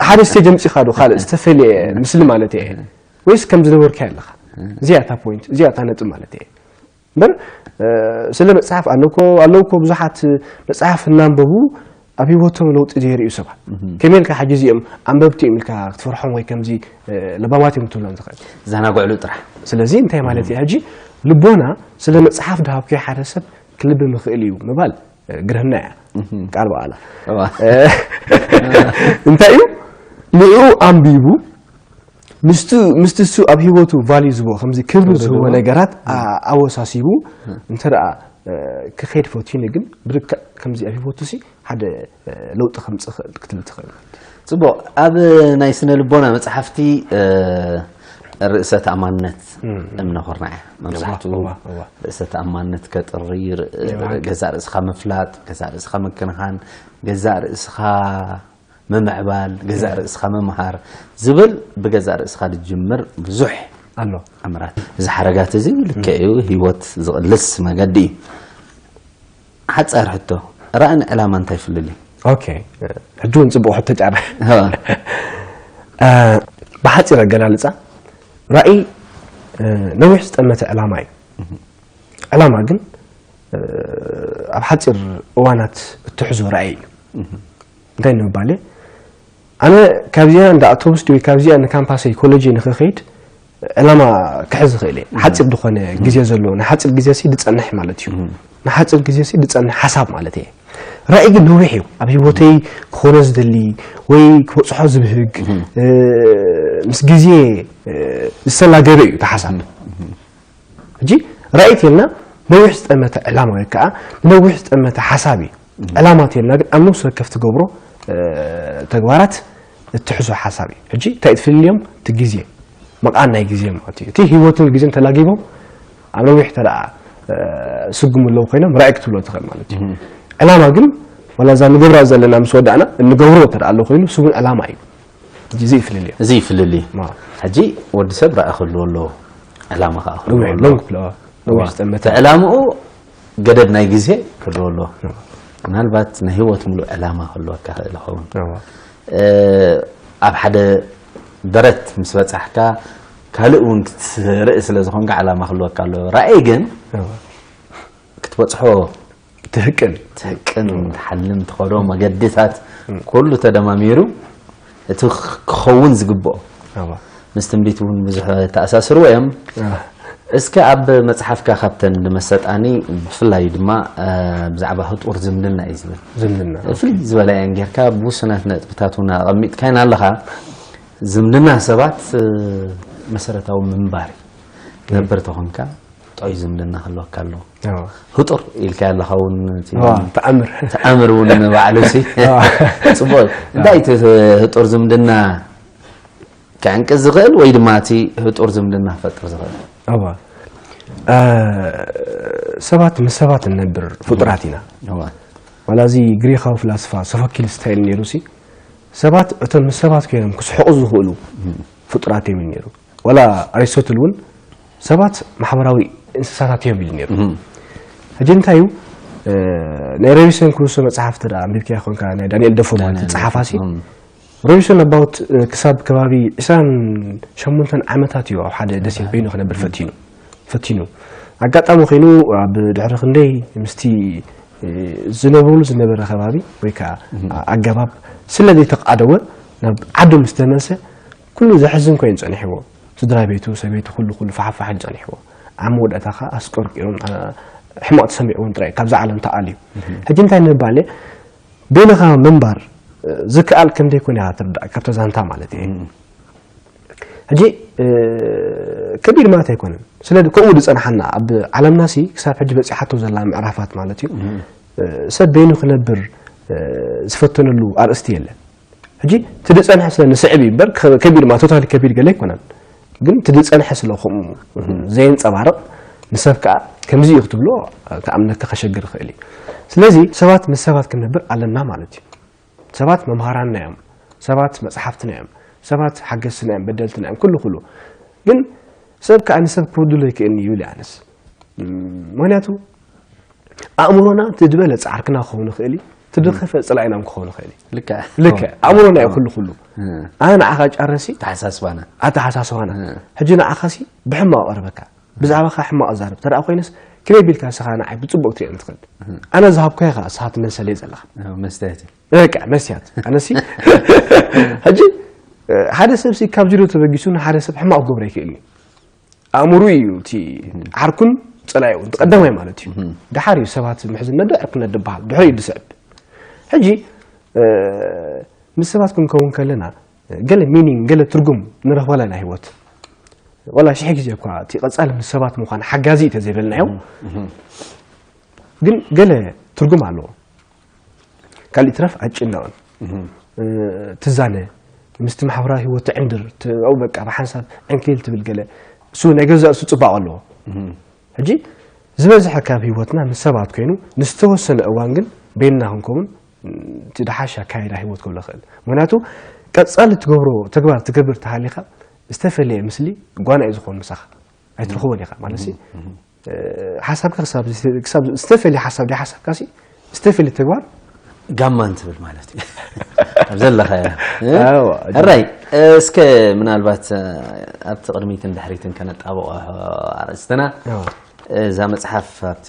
ሓደ ስቴጅ ኣምጺኻ ዶ ካልእ ዝተፈልየ ምስሊ ማለት እየ? ወይስ ከም ዝነበርካዮ ኣለኻ? እዚኣ እታ ፖይንት፣ እዚኣ እታ ነጥቢ ማለት እየ። እምበር፣ እ፣ ስለ መጽሓፍ ኣለኮ፣ ኣለውኮ ብዙሓት መጽሓፍ እናንበቡ ኣብ ህይወቶም ለውጢ ዘየርእዩ ሰባት። እህ። ከመይ ኢልካ ሕጂ እዚኦም ኣንበብቲ እዮም ኢልካ ክትፈርሖም ወይ ከምዚ፣ እ፣ ለባማት እዮም ክትብሎም ትኽእል? ዘናግዕሉ ጥራሕ። ስለዚ እንታይ ማለት እዩ? ሕጂ ልቦና ስለ መጽሓፍ ድሃብኩዮ ሓደ ሰብ ክልቢ ምኽእል እዩ ምባል፣ እ፣ ግርህና እያ። እህ። ቃል በቓላ። እዋ። እ፣ እንታይ እዩ? ንዕኡ ኣንቢቡ ምስቱ፣ ምስቲ እሱ ኣብ ህይወቱ ቫልዩ ዝህቦ፣ ከምዚ ክብሪ ክብሪ ዝህቦ ዝህቦ። ነገራት እ። ኣ-፣ ኣወሳሲቡ እ። እንተ ደኣ፣ እ፣ ክኸይድ ፈቲኑ ግን ብልክዕ ከምዚ ኣብ ህይወቱ ሲ ሓደ፣ እ፣ ለውጢ ከምጽእ ክእል ክትብል ትኽእል። ጽቡቕ። ኣብ ናይ ስነ ልቦና መጽሓፍቲ፣ እ፣ ርእሰ ተኣማንነት እም። እምነ ኹርናዕ እያ። መብዛሕትኡ እዋ፣ እዋ። ርእሰ ተኣማንነት ከጥሪ፣ ር-፣ እዋ። ገዛእ ርእስኻ ምፍላጥ፣ ገዛእ ርእስኻ ምክንኻን፣ ገዛእ ርእስኻ ምምዕባል፣ ገዛእ ርእስኻ ምምሃር ዝብል ብገዛእ ርእስኻ ዝጅምር ብዙሕ ኣሎ። ኣምራት። እዚ ሓረጋት እዚ ልክዕ እዩ፣ ህይወት ዝቕልስ መገዲ እዩ። ሓጻር ሕቶ፣ ራእን ዕላማ እንታይ ይፍልል እዩ? ኦኬ፣ ሕጂ እውን ጽቡቕ ሕቶ ጫረ። ሀዋ። እ፣ ብሓጺር ኣገላልጻ፣ ራእይ፣ እ፣ ነዊሕ ዝጠመተ ዕላማ እዩ። እህ። ዕላማ ግን፣ እ፣ ኣብ ሓጺር እዋናት እትሕዞ ራእይ እዩ። እህ። እንታይ ንምባል እየ? ኣነ ካብዚኣ እንዳ ኣውቶቡስ ድዩ፣ ካብዚኣ ንካምፓሰይ ኮሌጀይ ንኽኸይድ ዕላማ ክሕዝ እኽእል እየ። እህ። ሓጺር ዝኾነ እህ። ግዜ ዘለዎ፣ ንሓጺር ግዜ ሲ ዝጸንሕ ማለት እዩ። እህ። ንሓጺር ግዜ ሲ ዝጸንሕ ሓሳብ ማለት እየ። ራእይ ግን ነዊሕ እዩ። ኣብ ህይወተይ ክኾኖ ዝደሊ ወይ ክበፅሖ ዝብህግ፣ እ፣ ምስ ግዜ፣ እ፣ ዝተላገበ እዩ እቲ ሓሳብ። ሕጂ ራእይ ተልና ነዊሕ ዝጠመተ ዕላማ ወይ ከዓ ነዊሕ ዝጠመተ ሓሳብ እዩ። ዕላማ ተልና ግን ኣብ ነፍሲ ወከፍ ትገብሮ፣ እ፣ ተግባራት እትሕዞ ሓሳብ እዩ። ሕጂ እንታይ እዩ ትፍልልዮም? እቲ ግዜ፣ መቓን ናይ ግዜ ማለት እዩ። እቲ ህይወትን ግዜን ተላጊቦም ኣብ ነዊሕ ተደኣ፣ እ፣ ስጉም ኣለዉ ኮይኖም ራእይ ክትብሎ ትኽእል ማለት እዩ። ዕላማ ግን ዋላ እዛ ንገብራ ዘለና ምስ ወዳእና እንገብሮ ተደኣ ኣሎ ኮይኑ ስጉም ዕላማ እዩ። እዚ ይፍልልዮ። እዚ ይፍልልዩ። ማ። ሕጂ ወዲ ሰብ ራእይ ክህልዎ ኣለዎ፣ ዕላማ ከዓ ክህልዎ ነዊሕ ኣለዎ። ሎንግ ፕለ-፣ ነዊሕ ዝጠመተ። ዕላምኡ ገደብ ናይ ግዜ ክህልዎ ኣለዎ። ምናልባት ናይ ህይወት ሙሉእ ዕላማ ክህልወካ ክእል ይኸውን። እዋ። እ፣ ኣብ ሓደ ደረት ምስ በጻሕካ ካልእ እውን ክትርኢ ስለ ዝኾንካ ዕላማ ክህልወካ ኣለዎ። ራእይ ግን እዋ። ክትበጽሖ ትህቅን። ትህቅን ትሓልም ትኸዶ መገድታት ኩሉ ተደማሚሩ እቲ ክኸውን ዝግብኦ እዋ። ምስ ትንቢት እውን ብዙሕ ተኣሳስርዎ እዮም። እዋ። እስከ ኣብ መጽሓፍካ ካብተን ንመሰጣኒ ብፍላይ ድማ እ፣ ብዛዕባ ህጡር ዝምድና እዩ ዝብል ዝምድና። ፍልይ ዝበለ እየን ጌርካ ብውሱናት ነጥብታት እውን ኣቐሚጥካየን ኣለኻ። ዝምድና ሰባት እ፣ መሰረታዊ ምንባር እዩ። ነበር ተኾንካ ጥዑይ ዝምድና ክህልወካ ኣለዎ። እዋ። ህጡር ኢልካ ኣለኻ እውን እቲ እዋ፣ ተኣምር። ተኣምር እውን ባዕሉ ሲ ጽቡቅ እዩ። እንታይ እቲ ህጡር ዝምድና ክዕንቅዝ ዝኽእል ወይ ድማ እቲ ህጡር ዝምድና ክፈጥር ዝኽእል? እዋ። እ፣ ሰባት ምስ ሰባት እንነብር ፍጡራት ኢና። እዋ። ዋላ እዚ ግሪኻዊ ፍላስፋ ሶፎክልስ እንታይ ኢሉ ነይሩ ሲ ሰባት እቶም ምስ ሰባት ኮይኖም ክስሕቑ ዝኽእሉ ፍጡራት እዮም ኢሉ ነይሩ። ዋላ ኣሪስቶትል እውን ሰባት ማሕበራዊ እንስሳታት እዮም ኢሉ ነይሩ። ሕጂ እንታይ እዩ፣ እ፣ ናይ ሮቢንሰን ክሩሶ መጽሓፍ እንተ ደኣ ኣንቢብካዮ ኮንካ ናይ ዳንኤል ደፎ ማለት ዳንኤል ጸሓፋ ሲ ደፎ፣ እም። ሮቢንሰን ኣባውት፣ እ፣ ክሳብ ከባቢ ዕስራን ሸሞንተን ዓመታት እዩ ኣብ ሓደ ደሴት በይኑ ክነብር ፈቲኑ ፈቲኑ ኣጋጣሚ ኮይኑ ኣብ ድሕሪ ክንደይ ምስቲ፣ እ፣ ዝነብሩሉ ዝነበረ ከባቢ ወይ ከዓ ኣገባብ ስለ ዘይተቃደወ ናብ ዓዱ ምስ ተመልሰ ኩሉ ዘሕዝን ኮይኑ ጸኒሕዎ። ስድራ ቤቱ፣ ሰበይቱ፣ ኩሉ ኩሉ ፋሕፋሕ ኢሉ ጸኒሕዎ። ኣብ መወዳእታ ከዓ ኣስቆርቂሮም፣ ኣ፣ ሕማቕ ተሰሚዕዎም ጥራይ ካብዛ ዓለም ተኣልዩ። ሕጂ እንታይ ንምባል እየ? በይንኻ ምንባር፣ እ፣ ዝከኣል ከም ዘይኮነ ኢኻ ትርዳእ ካብታ ዛንታ ማለት እየ። ሕጂ፣ እ፣ ከቢድ ማለት ኣይኮነን። ስለ ከምኡ ዝጸንሓና ኣብ ዓለምና ሲ ክሳብ ሕጂ በጺሓቶ ዘላ ምዕራፋት ማለት እዩ። እ፣ ሰብ በይኑ ክነብር፣ እ፣ ዝፈተነሉ ኣርእስቲ የለን። ሕጂ እቲ ዝጸንሐ ስለ ንስዕብ እዩ እምበር ከ-፣ ከቢድ ማለት ቶታሊ ከቢድ ገለ ኣይኮነን። ግን እቲ ዝጸንሐ ስለ ከምኡ ዘየንጸባርቕ ንሰብ ከኣ ከምዚ እዩ ክትብሎ ክኣምነካ ከሸግር ይኽእል እዩ። ስለዚ ሰባት ምስ ሰባት ክንነብር ኣለና ማለት እዩ። ሰባት መምሃራንና እዮም። ሰባት መጽሓፍትና እዮም። ሰባት ሓገዝትና እዮም፣ በደልትና እዮም፣ ኩሉ ኩሉ። ግን ሰብ ከኣ ንሰብ ክብድሎ ይክእልኒ ይብል ኣነስ። እም፣ ምኽንያቱ ኣእምሮና እቲ ዝበለጸ ዓርክና ክኸውን ይኽእል እዩ፣ እቲ ዝኸፍአ ጸላኢና እውን ክኸውን ይኽእል እዩ። ልክዕ። ልክዕ ኣእምሮና እዩ ኩሉ ኩሉ። እ። ኣነ ንዓኻ ጨረሲ ተሓሳስባና ኣተሓሳስባና። እ። ሕጂ ንዓኻሲ ብሕማቕ ቀርበካ፣ ብዛዕባኻ ሕማቕ ዛረብ ተደኣ ኮይነስ ከመይ ቢልካ ንስኻ ንዓይ ብጽቡቕ ክትርእየኒ ትኽእል? ኣነ ዝሃብኩ ኢኻ ንስኻ ትመልሰለይ ዘለኻ። እ፣ መስተያየት እዩ። በቃ መስትያት። ኣነሲ ሕጂ፣ እ፣ ሓደ ሰብሲ ካብ ዚሮ ተበጊሱ ንሓደ ሰብ ሕማቕ ክገብሮ ኣይክእልን እዩ። ኣእምሩ እዩ እቲ ዓርኩን ጸላኢኡን እቲ ቀዳማይ ማለት እዩ። ደሓር እዩ ሰባት ምሕዝነት ዶ ዕርክነት ዝበሃል ድሕሪ እዩ ዝስዕብ። ሕጂ፣ እ፣ ምስ ሰባት ክንከውን ከለና ገለ ሚኒንግ፣ ገለ ትርጉም ንረኽበላ ናይ ህይወት። ዋላ ሽሕ ግዜ እኳ እቲ ቀጻሊ ምስ ሰባት ምዃን ሓጋዚ እዩ ተዘይበልናዮ፣ ግን ገለ ትርጉም ኣለዎ። ካልእ ይትረፍ ኣይትጭነቕን። እ፣ ትዛነ፣ ምስቲ ማሕበራዊ ህይወት ትዕንድር፣ ት-፣ ኣብኡ በቃ ብሓንሳብ ዕንክሊል ትብል ገለ። እሱ ናይ ገዛእ ርእሱ ጽባቐ ኣለዎ። ሕጂ ዝበዝሐ ካብ ህይወትና ምስ ሰባት ኮይኑ ንዝተወሰነ እዋን ግን በይንና ክንከውን እቲ ዝሓሸ ኣካይዳ ህይወት ክብሎ ይኽእል። ምኽንያቱ ቀጻሊ ትገብሮ ተግባር ትገብር ተሃሊኻ ዝተፈለየ ምስሊ ጓና እዩ ዝኾን ምሳኻ። ኣይትረኽቦን ኢኻ ማለት ሲ፣ እ፣ ሓሳብካ ክሳብ፣ ክሳብ ዝተፈለየ ሓሳብ ዘይሓሰብካ ሲ ዝተፈለየ ተግባር ጋማ እንትብል ማለት እዩ ኣብ ዘለኻዮ። እ? ኣዎ። ሕራይ፣ እስከ ምናልባት፣ እ፣ ኣብቲ ቅድሚትን ድሕሪትን ከነጣብቆ ኣርእስትና፣ ኣዎ። እዛ መጽሓፍ ኣብቲ፣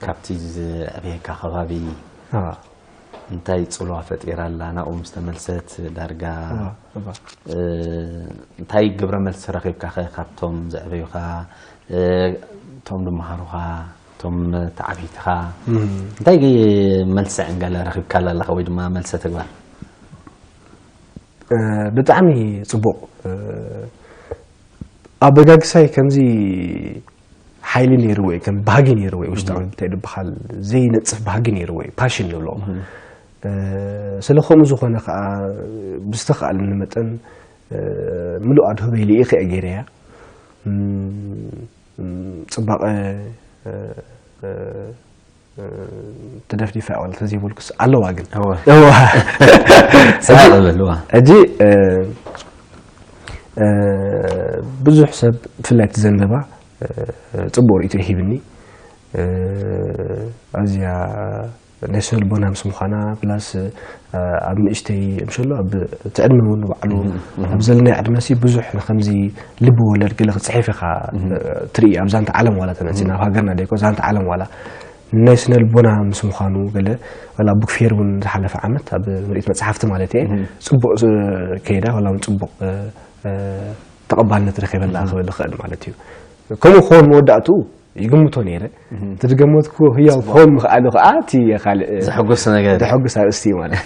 ካብቲ ዘዕብየካ ከባቢ ኣዎ። እንታይ ጽልዋ ፈጢራ ኣላ? ናብኡ ምስ ተመልሰት ዳርጋ፣ ኣዎ፣ ኣዎ። እ፣ እንታይ ግብረ መልሲ ረኺብካ ኸ ካብቶም ዘዕበዩኻ፣ እ፣ እቶም ድመሃሩኻ? እቶም ተዓቢትኻ እንታይ መልሰ ዕንገለ ረኺብካላ ኣለኻ ወይ ድማ መልሰ ተግባር? ብጣዕሚ ፅቡቕ። ኣበጋግሳይ ከምዚ ሓይሊ ነይርዎ እዩ፣ ከም ባህጊ ነይርዎ እዩ፣ ውሽጣዊ እንታይ ዝበሃል ዘይነፅፍ ባህጊ ነይርዎ እዩ፣ ፓሽን ንብሎ። ስለ ከምኡ ዝኾነ ከዓ ብዝተኽኣለኒ መጠን ምሉእ ኣድህቦይ ልኢኸ እየ ገይረያ። ጽባቐ ተደፍዲፋ እያ ዋላ ተዘይበልኩስ ኣለዋ ግን። እዋ። እዋ። ሰሓቕ በል፣ እዋ። ሕጂ ብዙሕ ሰብ ብፍላይ እቲ ዘንበባ ጽቡቕ ርእይቶ ይሂብኒ። ኣዝያ ናይ ስነ ልቦና ምስ ምዃና ፕላስ ኣብ ንእሽተይ ምሸሎ ኣብ እቲ ዕድመ እውን ባዕሉ ኣብ ዘለናይ ዕድመ ሲ ብዙሕ ንከምዚ ልቢ ወለድ ገለ ክፅሕፍ ኢኻ ትርኢ ኣብ ዛንታ ዓለም ዋላ ተነፂና ኣብ ሃገርና ደይኮ ዛንታ ዓለም ዋላ ናይ ስነ ልቦና ምስ ምዃኑ ገለ ዋላ ቡክ ፌር እውን ዝሓለፈ ዓመት ኣብ ምርኢት መፅሓፍቲ ማለት እየ ፅቡቕ ከይዳ ዋላ እውን ፅቡቕ ተቐባልነት ረኺበላ ክብል ይኽእል ማለት እዩ። ከምኡ ክኸውን መወዳእትኡ ይግምቶ ነይረ። እቲ ዝገመትኩ ህያው ክኸውን ምኽኣሉ ከዓ እቲ ካልእ ዘሐጉስ ነገር። ዘሐጉስ ኣርእስቲ እዩ ማለት።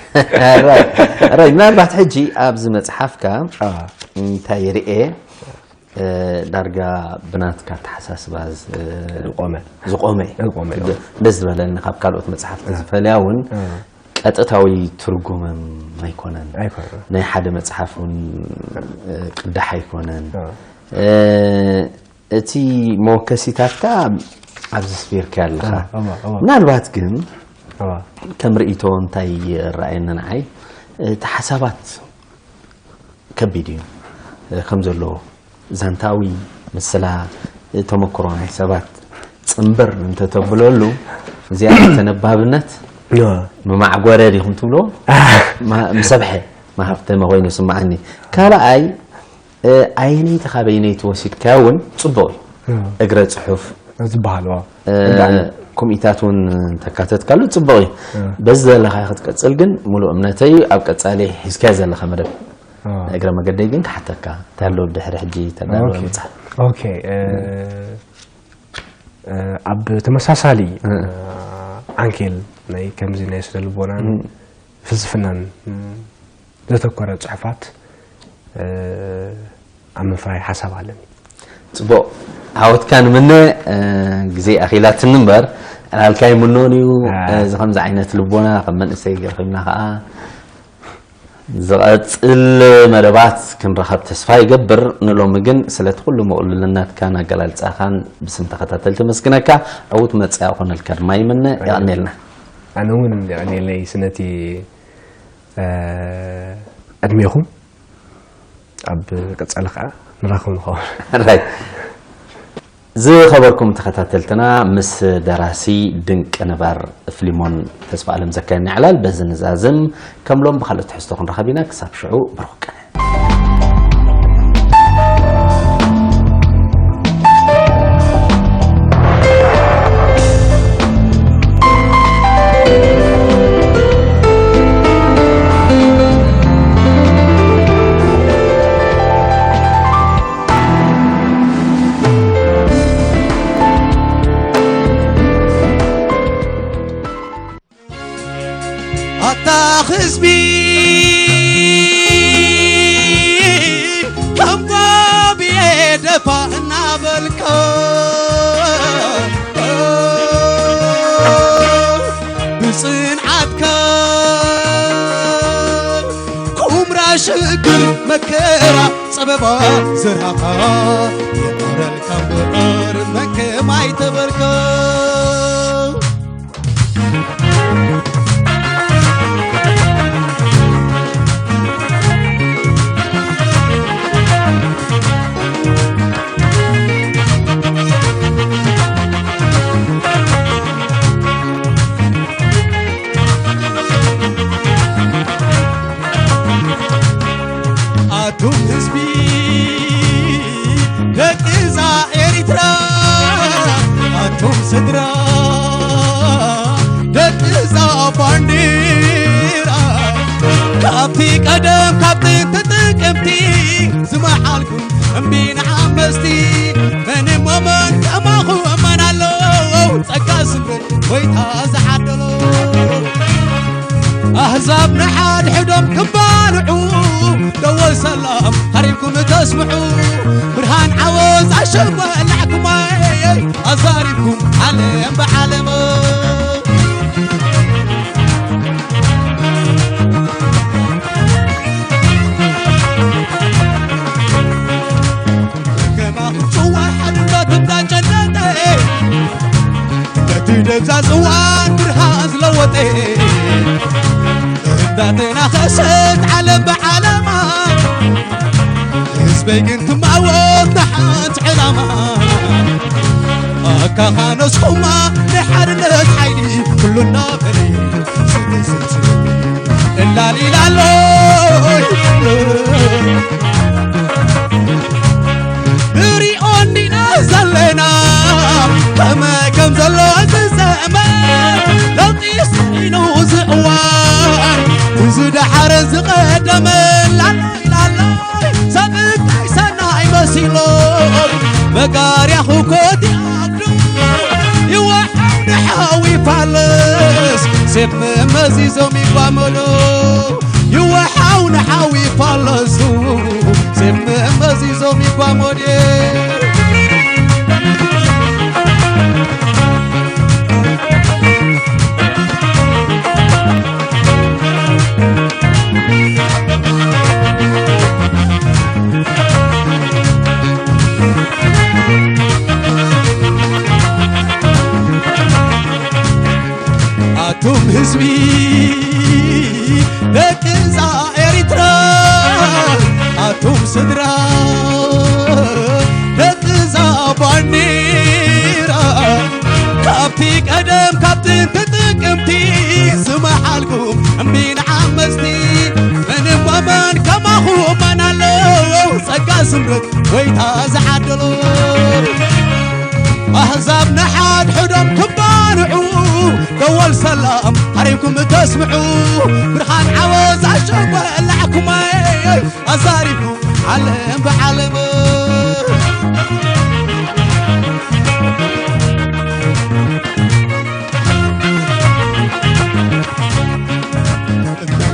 ራይ ምናልባት ሕጂ ኣብዚ መፅሓፍካ እንታይ ርኤ ዳርጋ ብናትካ ኣተሓሳስባ ዝቆመ ዝቆመ እዩ። ደስ ዝበለኒ ካብ ካልኦት መፅሓፍቲ ዝፈልያ እውን ቀጥታዊ ትርጉምም ኣይኮነን። ናይ ሓደ መፅሓፍ እውን ቅዳሕ ኣይኮነን። እቲ መወከሲታትካ ኣብዚ ስፊርካ ኣለኻ። ምናልባት ግን ከም ርእይቶ እንታይ ይረኣየኒ ንዓይ እቲ ሓሳባት ከቢድ እዩ ከም ዘለዎ ዛንታዊ ምስላ ተመክሮ ናይ ሰባት ፅንብር እንተተብለሉ እዚኣ ተነባብነት መማዕጎረ ዲኹም ትብሎ ምሰብሐ ማሃብተመ ኮይኑ ስማዓኒ ካልኣይ ኣየነይቲ ካበይነይቲ ወሲድካዮ እውን ፅቡቕ እዩ እግረ ፅሑፍ ዝበሃል ኮሚታት እውን እንተካተትካሉ ፅቡቕ እዩ በዚ ዘለካ ክትቀፅል ግን ሙሉእ እምነተይ ኣብ ቀፃሊ ሒዝካዮ ዘለካ መደብ እግረ መገደይ ግን ክሓተካ እንተሃለወ ድሕሪ ሕጂ ተዳለወ ምፅሓፍ ኦኬ ኣብ ተመሳሳሊ ዓንኬል ናይ ከምዚ ናይ ስነ ልቦናን ፍልስፍናን ዘተኮረ ፅሑፋት ኣብ ምፍራይ ሓሳብ ኣለኒ። ፅቡቕ ዓወትካ ንምነ ግዜ ኣኺላትኒ እምበር ዕላልካ ይምኖን እዩ እዚ ከምዚ ዓይነት ልቦና ከም መንእሰይ ረኺብና ከዓ ዝቐፅል መደባት ክንረኸብ ተስፋ ይገብር ንሎሚ ግን ስለቲ ኩሉ ምቕሉልነትካን ኣገላልፃኻን ብስም ተኸታተልቲ መስግነካ ዕዉት መፅኣ ኮነልካ ድማ ይምነ የቐኔልና ኣነ እውን የቐኔለይ ስነቲ ዕድሜኹም ኣብ ቀፃሊ ከዓ ንራኸብ ንኸውን ራይ ዝኸበርኩም ተኸታተልትና ምስ ደራሲ ድንቂ ንባር ፍሊሞን ተስፋ ኣለም ዘካየድና ዕላል በዚ ንዛዝም ከም ሎም ብካልእ ትሕዝቶ ክንረኸብ ኢና ክሳብ ሽዑ ብሩክ ቀነ ኣታ ህዝቢ ከም ቆብየ ደፋ እናበልካ ብፅንዓትካ ኩምራ ሽግር መከራ ፀበባ ዘርሃኻ የቕረልካ እምበር መከም ኣይተበልካ ኣቱም ህዝቢ ደቂ እዛ ኤሪትራ ኣቱም ስድራ ደቂ እዛ ባንዲራ ካብቲ ቀደም ካብ ጥንቲ ጥቅምቲ ዝመሓልኩም እምቢ ንዓመፅቲ መን እሞ መን ከማኹም መን ኣሎ ጸጋ ኣሕዛብ ንሓድሕዶም ክባልዑ፣ ደወል ሰላም ሃሪምኩም ተስምዑ። ብርሃን ዓወት ኣሸባላዕኩማይ፣ ኣዛሪብኩም ዓለም ብዓለም። ከማኹም ጽዋሕ ሓድነት እንዳጨለጠ፣ ነቲ ደብዛ ጽዋን ብርሃን ዝለወጠ፣ እንዳተናኸሰት ዓለም ብዓለማ፣ ህዝበይ ግን ትማወት ንሓንቲ ዕላማ። ኣካኻ ነስኹማ ናይ ሓድነት ሓይሊ፣ ኩሉና በሊ፣ ስቲ፣ ስቲ፣ ስቲ። እላሊላሎ ንሪኦ እንዲና ዘለና፣ ከመይ ከም ዘሎ እቲ ዘመን፣ ለውጢ ስኢኑ እዚ እዋን፣ እዚ ደሓረ ዝቐደመ፣ ላላይ፣ ላላይ፣ ሰብ እንታይ ሰናይ መሲሎም፣ መጋርያ ኮት ይኣብዱ፣ ይወሓው ንሓዊ ፋለስ፣ ሴፍ መመዚዞም ይጓመሉ። ይወሓው ንሓዊ ፋለሱ፣ ሴፍ መመዚዞም ይጓመሉ። ኣቱም ህዝቢ ደቂ እዛ ኤሪትራ፣ ኣቱም ስድራ ደቂ እዛ ባንዲራ፣ ካብቲ ቀደም ካብ ጥንቲ ጥቅምቲ ዝመሓልኩም እምቢ ንዓመፅቲ፣ ምንም ወመን ከማኹም መን ኣለዉ ጸጋ ስምረት ጎይታ ዝዓደሎ። ኣህዛብ ንሓድሕዶም ክባልዑ፣ ደወል ሰላም ሃሪምኩም ተስምዑ። ብርሃን ዓወት ኣሸበላዕኩማይ፣ ኣዛሪቡ ዓለም ብዓለም።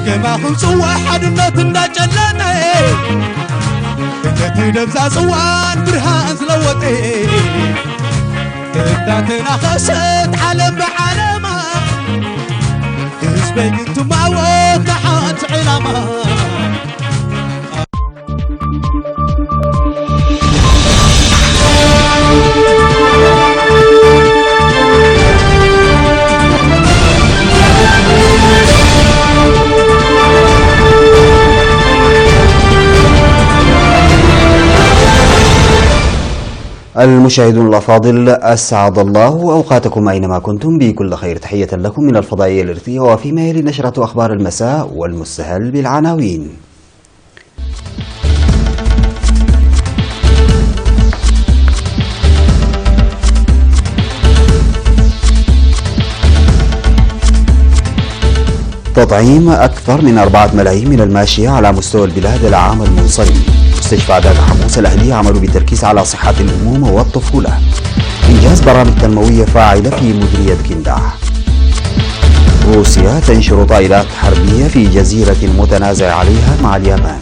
ከማኹም ጽዋሕ ሓድነት እንዳጨለመ፣ ነቲ ደብዛ ጽዋን ብርሃን ዝለወጠ፣ እንዳተናኸሰት ዓለም ብዓለማ፣ ህዝበይ ግን ትማወት ንሓንቲ ዕላማ። المشاهدون الأفاضل، أسعد الله أوقاتكم أينما كنتم بكل خير. تحية لكم من الفضائية الإرثية، وفيما يلي نشرة أخبار المساء والمستهل بالعناوين. تطعيم أكثر من أربعة ملايين من الماشية على مستوى البلاد العام المنصرم. مستشفى داغ حموس الأهلي يعمل بتركيز على صحة الأمومة والطفولة. إنجاز برامج تنموية فاعلة في مديرية كنداح. روسيا تنشر طائرات حربية في جزيرة متنازع عليها مع اليابان.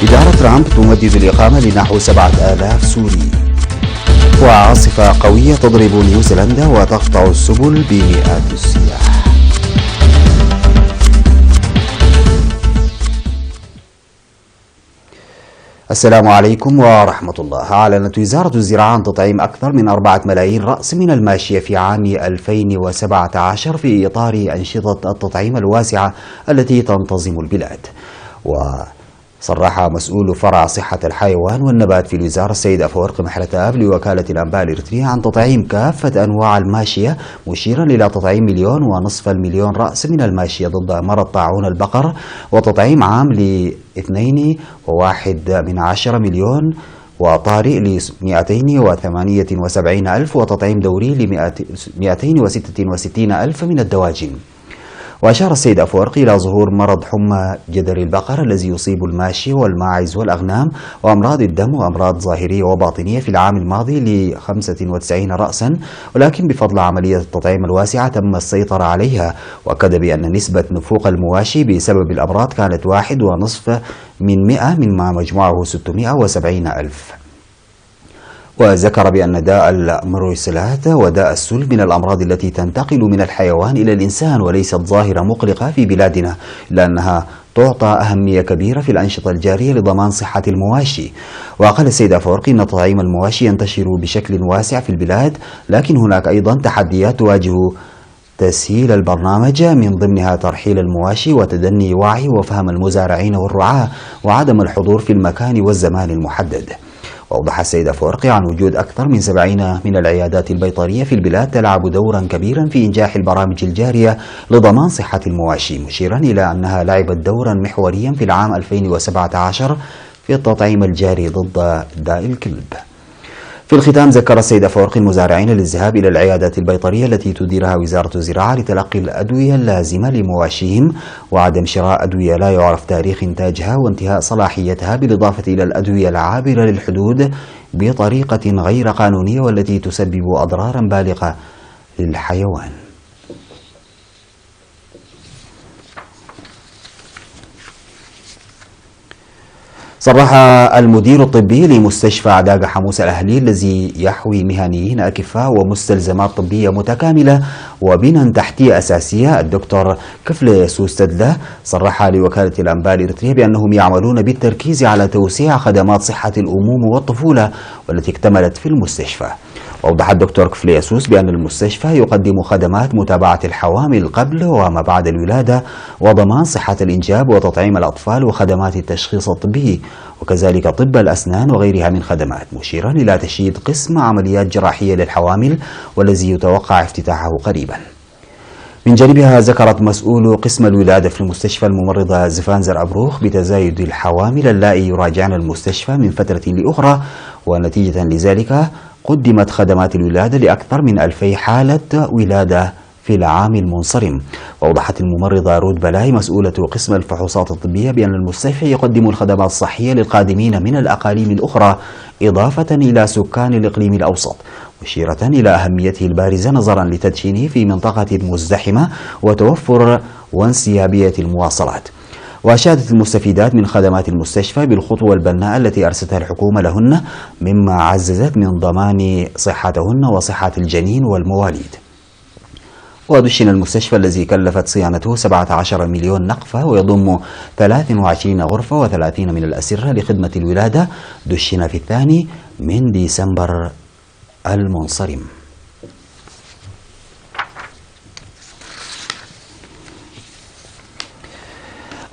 إدارة ترامب تمدد الإقامة لنحو سبعة آلاف سوري. وعاصفة قوية تضرب نيوزيلندا وتقطع السبل بمئات السياح. السلام عليكم ورحمة الله. أعلنت وزارة الزراعة عن تطعيم أكثر من أربعة ملايين رأس من الماشية في عام ألفين وسبعة عشر في إطار أنشطة التطعيم الواسعة التي تنتظم البلاد. وصرح مسؤول فرع صحة الحيوان والنبات في الوزارة السيد أفورق محرتاب لوكالة الأنباء الإريترية عن تطعيم كافة أنواع الماشية، مشيرا إلى تطعيم مليون ونصف المليون رأس من الماشية ضد مرض طاعون البقر، وتطعيم عام ل اثنين وواحد من عشرة مليون، وطارئ ل مائتين وثمانية وسبعين ألف، وتطعيم دوري ل مائتين وستة وستين ألف من الدواجن. وأشار السيد أفورقي إلى ظهور مرض حمى جدري البقر الذي يصيب الماشية والماعز والأغنام، وأمراض الدم وأمراض ظاهرية وباطنية في العام الماضي ل خمسة وتسعين رأسا، ولكن بفضل عملية التطعيم الواسعة تم السيطرة عليها. وأكد بأن نسبة نفوق المواشي بسبب الأمراض كانت واحد ونصف من مئة، مما مجموعه ستمائة وسبعين ألف. وذكر بأن داء المرويسلات وداء السل من الأمراض التي تنتقل من الحيوان إلى الإنسان، وليست ظاهرة مقلقة في بلادنا، إلا أنها تعطى أهمية كبيرة في الأنشطة الجارية لضمان صحة المواشي. وقال السيد أفورقي إن تطعيم المواشي ينتشر بشكل واسع في البلاد، لكن هناك أيضا تحديات تواجه تسهيل البرنامج، من ضمنها ترحيل المواشي وتدني وعي وفهم المزارعين والرعاة وعدم الحضور في المكان والزمان المحدد. وأوضح السيد أفورقي عن وجود أكثر من سبعين من العيادات البيطرية في البلاد تلعب دورا كبيرا في إنجاح البرامج الجارية لضمان صحة المواشي، مشيرا إلى أنها لعبت دورا محوريا في العام ألفين وسبعة عشر في التطعيم الجاري ضد داء الكلب. في الختام، ذكر السيد أفورقي المزارعين للذهاب إلى العيادات البيطرية التي تديرها وزارة الزراعة لتلقي الأدوية اللازمة لمواشيهم، وعدم شراء أدوية لا يعرف تاريخ إنتاجها وانتهاء صلاحيتها، بالإضافة إلى الأدوية العابرة للحدود بطريقة غير قانونية والتي تسبب أضرارا بالغة للحيوان. صرح المدير الطبي لمستشفى عداقة حموس الأهلي، الذي يحوي مهنيين أكفاء ومستلزمات طبية متكاملة وبنى تحتية أساسية، الدكتور كفلي سوستدلة، صرح لوكالة الأنباء الإريترية بأنهم يعملون بالتركيز على توسيع خدمات صحة الأمومة والطفولة، والتي اكتملت في المستشفى. وأوضح الدكتور كفليسوس بأن المستشفى يقدم خدمات متابعة الحوامل قبل وما بعد الولادة، وضمان صحة الإنجاب وتطعيم الأطفال وخدمات التشخيص الطبي، وكذلك طب الأسنان وغيرها من خدمات، مشيرا إلى تشييد قسم عمليات جراحية للحوامل، والذي يتوقع افتتاحه قريبا. من جانبها، ذكرت مسؤول قسم الولادة في المستشفى الممرضة زفان زرعبروخ بتزايد الحوامل اللائي يراجعن المستشفى من فترة لأخرى، ونتيجة لذلك قدمت خدمات الولادة لأكثر من ألفي حالة ولادة في العام المنصرم. وأوضحت الممرضة رود بلاي مسؤولة قسم الفحوصات الطبية بأن المستشفى يقدم الخدمات الصحية للقادمين من الأقاليم الأخرى، إضافة إلى سكان الإقليم الأوسط، مشيرة إلى أهميته البارزة نظرا لتدشينه في منطقة مزدحمة وتوفر وانسيابية المواصلات. وأشادت المستفيدات من خدمات المستشفى بالخطوة البناءة التي أرستها الحكومة لهن، مما عززت من ضمان صحتهن وصحة الجنين والمواليد. ودشن المستشفى الذي كلفت صيانته سبعة عشر مليون نقفة، ويضم ثلاث وعشرين غرفة وثلاثين من الأسرة لخدمة الولادة، دشن في الثاني من ديسمبر المنصرم.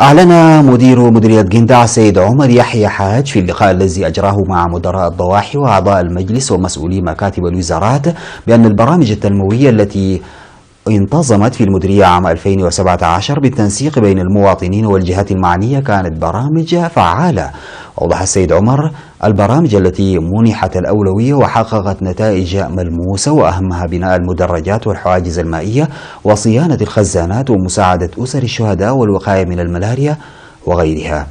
أعلن مدير مديرية جندع سيد عمر يحيى حاج في اللقاء الذي أجراه مع مدراء الضواحي وأعضاء المجلس ومسؤولي مكاتب الوزارات بأن البرامج التنموية التي انتظمت في المديرية عام ألفين وسبعة عشر بالتنسيق بين المواطنين والجهات المعنية كانت برامج فعالة. وأوضح السيد عمر البرامج التي منحت الأولوية وحققت نتائج ملموسة، وأهمها بناء المدرجات والحواجز المائية وصيانة الخزانات ومساعدة أسر الشهداء والوقاية من الملاريا وغيرها.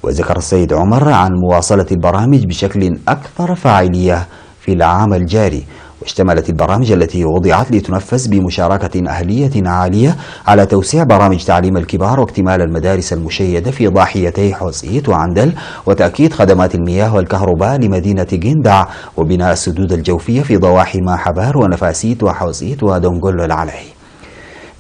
وذكر السيد عمر عن مواصلة البرامج بشكل أكثر فاعلية في العام الجاري، واشتملت البرامج التي وضعت لتنفذ بمشاركة أهلية عالية على توسيع برامج تعليم الكبار واكتمال المدارس المشيدة في ضاحيتي حوسيت وعندل، وتأكيد خدمات المياه والكهرباء لمدينة جندع، وبناء السدود الجوفية في ضواحي ماحبار ونفاسيت وحوسيت ودونغولو العلي.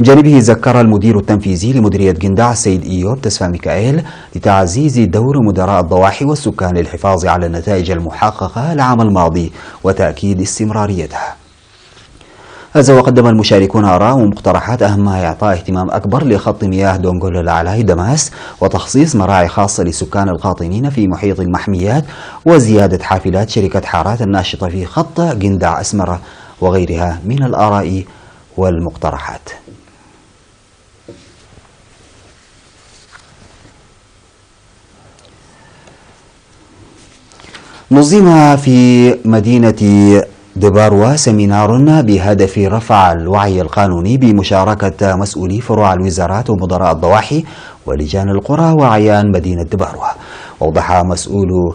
من جانبه، ذكر المدير التنفيذي لمديرية جندع السيد إيوب تسفى ميكائيل لتعزيز دور مدراء الضواحي والسكان للحفاظ على النتائج المحققة العام الماضي وتأكيد استمراريتها. هذا وقدم المشاركون آراء ومقترحات، أهمها إعطاء اهتمام أكبر لخط مياه دونغولو العلاي دماس، وتخصيص مراعي خاصة لسكان القاطنين في محيط المحميات، وزيادة حافلات شركة حارات الناشطة في خط جندع أسمرة، وغيرها من الآراء والمقترحات. نظم في مدينة دباروا سيمينار بهدف رفع الوعي القانوني بمشاركة مسؤولي فروع الوزارات ومدراء الضواحي ولجان القرى وأعيان مدينة دباروا. وأوضح مسؤول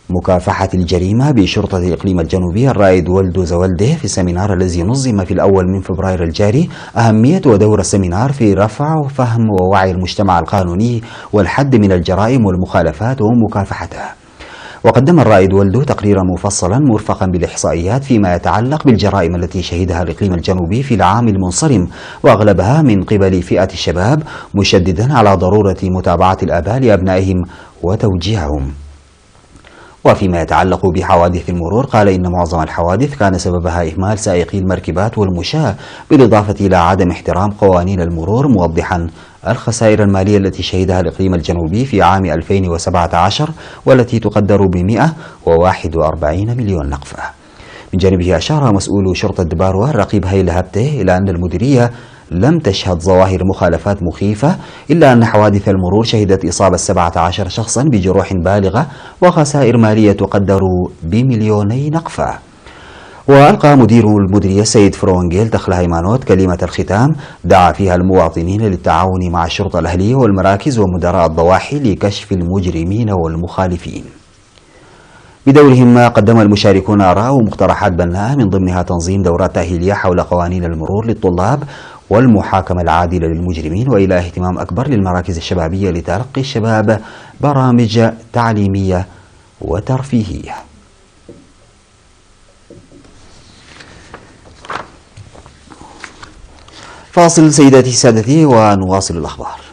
مكافحة الجريمة بشرطة الإقليم الجنوبي الرائد ولدو زولده في السيمينار الذي نظم في الأول من فبراير الجاري أهمية ودور السيمينار في رفع وفهم ووعي المجتمع القانوني والحد من الجرائم والمخالفات ومكافحتها. وقدم الرائد ولدو تقريرا مفصلا مرفقا بالإحصائيات فيما يتعلق بالجرائم التي شهدها الإقليم الجنوبي في العام المنصرم، وأغلبها من قبل فئة الشباب، مشددا على ضرورة متابعة الآباء لأبنائهم وتوجيههم. وفيما يتعلق بحوادث المرور، قال إن معظم الحوادث كان سببها إهمال سائقي المركبات والمشاة، بالإضافة إلى عدم احترام قوانين المرور، موضحا الخسائر المالية التي شهدها الإقليم الجنوبي في عام ألفين وسبعة عشر، والتي تقدر ب مئة وواحد وأربعين مليون نقفة. من جانبه، أشار مسؤول شرطة دباروا الرقيب هيل هبته إلى أن المديرية لم تشهد ظواهر مخالفات مخيفة، إلا أن حوادث المرور شهدت إصابة سبعة عشر شخصا بجروح بالغة وخسائر مالية تقدر بمليوني نقفة. وألقى مدير المديرية السيد فرونجيل تخل هيمانوت كلمة الختام، دعا فيها المواطنين للتعاون مع الشرطة الأهلية والمراكز ومدراء الضواحي لكشف المجرمين والمخالفين. بدورهم، قدم المشاركون آراء ومقترحات بناءة، من ضمنها تنظيم دورات تأهيلية حول قوانين المرور للطلاب والمحاكمة العادلة للمجرمين، وإلى اهتمام أكبر للمراكز الشبابية لتلقي الشباب برامج تعليمية وترفيهية. فاصل سيداتي سادتي، ونواصل الأخبار.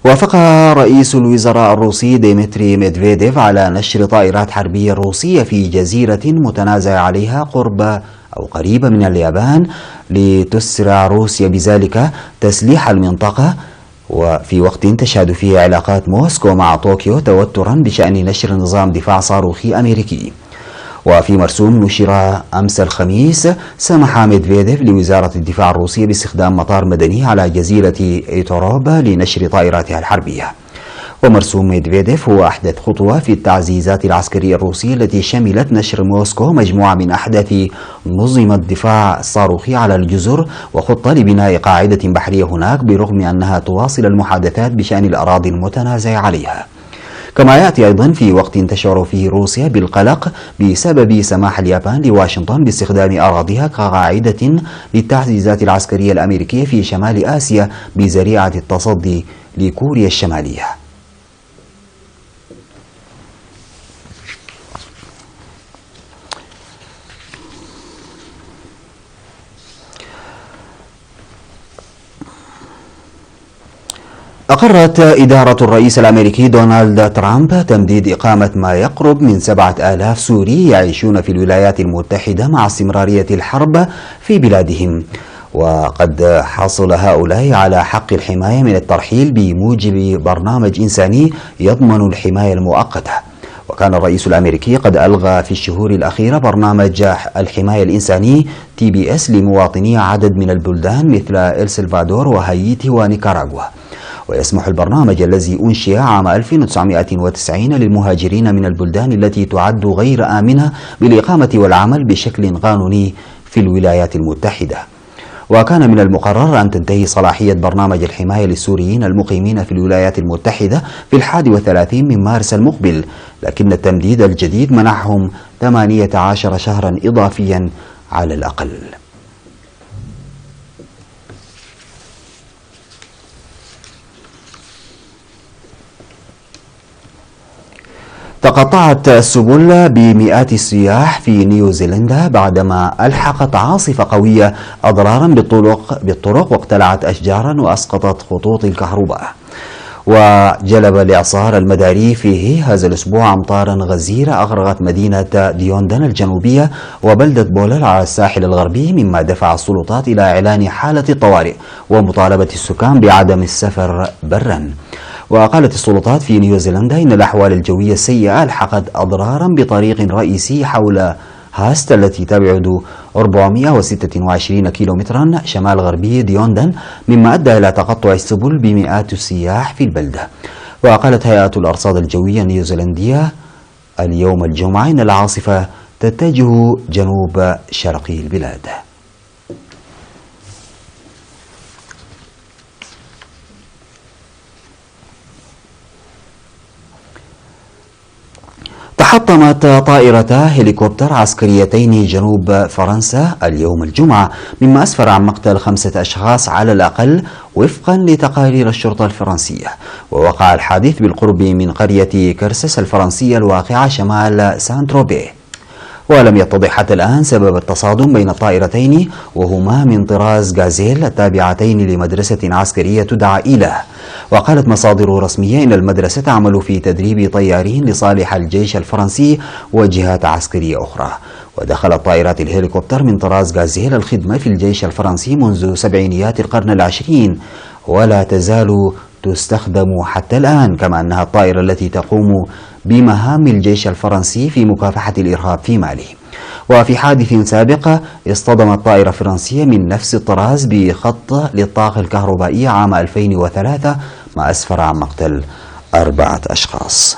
وافق رئيس الوزراء الروسي ديمتري ميدفيديف على نشر طائرات حربية روسية في جزيرة متنازع عليها قرب أو قريبة من اليابان، لتسرع روسيا بذلك تسليح المنطقة، وفي وقت تشهد فيه علاقات موسكو مع طوكيو توترا بشأن نشر نظام دفاع صاروخي أمريكي. وفي مرسوم نشر أمس الخميس، سمح ميدفيديف لوزارة الدفاع الروسية باستخدام مطار مدني على جزيرة إيتوروب لنشر طائراتها الحربية. ومرسوم ميدفيديف هو أحدث خطوة في التعزيزات العسكرية الروسية، التي شملت نشر موسكو مجموعة من أحدث نظم الدفاع الصاروخي على الجزر، وخطة لبناء قاعدة بحرية هناك، برغم أنها تواصل المحادثات بشأن الأراضي المتنازع عليها. كما يأتي أيضا في وقت تشعر فيه روسيا بالقلق بسبب سماح اليابان لواشنطن باستخدام أراضيها كقاعدة للتعزيزات العسكرية الأمريكية في شمال آسيا بذريعة التصدي لكوريا الشمالية. أقرت إدارة الرئيس الأمريكي دونالد ترامب تمديد إقامة ما يقرب من سبعة آلاف سوري يعيشون في الولايات المتحدة مع استمرارية الحرب في بلادهم. وقد حصل هؤلاء على حق الحماية من الترحيل بموجب برنامج إنساني يضمن الحماية المؤقتة. وكان الرئيس الأمريكي قد ألغى في الشهور الأخيرة برنامج الحماية الإنساني تي بي إس لمواطني عدد من البلدان مثل إل سلفادور وهايتي ونيكاراغوا. ويسمح البرنامج الذي أنشئ عام ألف وتسعمائة وتسعين للمهاجرين من البلدان التي تعد غير آمنة بالإقامة والعمل بشكل قانوني في الولايات المتحدة. وكان من المقرر أن تنتهي صلاحية برنامج الحماية للسوريين المقيمين في الولايات المتحدة في الحادي والثلاثين من مارس المقبل، لكن التمديد الجديد منحهم ثمانية عشر شهرا إضافيا على الأقل. تقطعت السبل بمئات السياح في نيوزيلندا بعدما ألحقت عاصفة قوية أضرارا بالطرق، بالطرق، واقتلعت أشجارا وأسقطت خطوط الكهرباء. وجلب الإعصار المداري فيه هذا الأسبوع أمطارا غزيرة أغرقت مدينة ديوندن الجنوبية وبلدة بولل على الساحل الغربي، مما دفع السلطات إلى إعلان حالة الطوارئ ومطالبة السكان بعدم السفر برا. وقالت السلطات في نيوزيلندا إن الأحوال الجوية السيئة ألحقت أضرارا بطريق رئيسي حول هاست التي تبعد أربعمائة وستة وعشرين كيلومترا شمال غربي ديوندن، مما أدى إلى تقطع السبل بمئات السياح في البلدة. وقالت هيئة الأرصاد الجوية النيوزيلندية اليوم الجمعة إن العاصفة تتجه جنوب شرقي البلاد. تحطمت طائرتا هليكوبتر عسكريتين جنوب فرنسا اليوم الجمعة، مما أسفر عن مقتل خمسة أشخاص على الأقل، وفقا لتقارير الشرطة الفرنسية. ووقع الحادث بالقرب من قرية كرسس الفرنسية الواقعة شمال سان تروبيه. ولم يتضح حتى الآن سبب التصادم بين الطائرتين، وهما من طراز غازيل التابعتين لمدرسة عسكرية تدعى إيلاه. وقالت مصادر رسمية إن المدرسة تعمل في تدريب طيارين لصالح الجيش الفرنسي وجهات عسكرية أخرى. ودخلت طائرات الهليكوبتر من طراز غازيل الخدمة في الجيش الفرنسي منذ سبعينيات القرن العشرين، ولا تزال تستخدم حتى الآن، كما أنها الطائرة التي تقوم بمهام الجيش الفرنسي في مكافحة الإرهاب في مالي. وفي حادث سابق، اصطدمت طائرة فرنسية من نفس الطراز بخط للطاقة الكهربائية عام ألفين وثلاثة، ما أسفر عن مقتل أربعة أشخاص.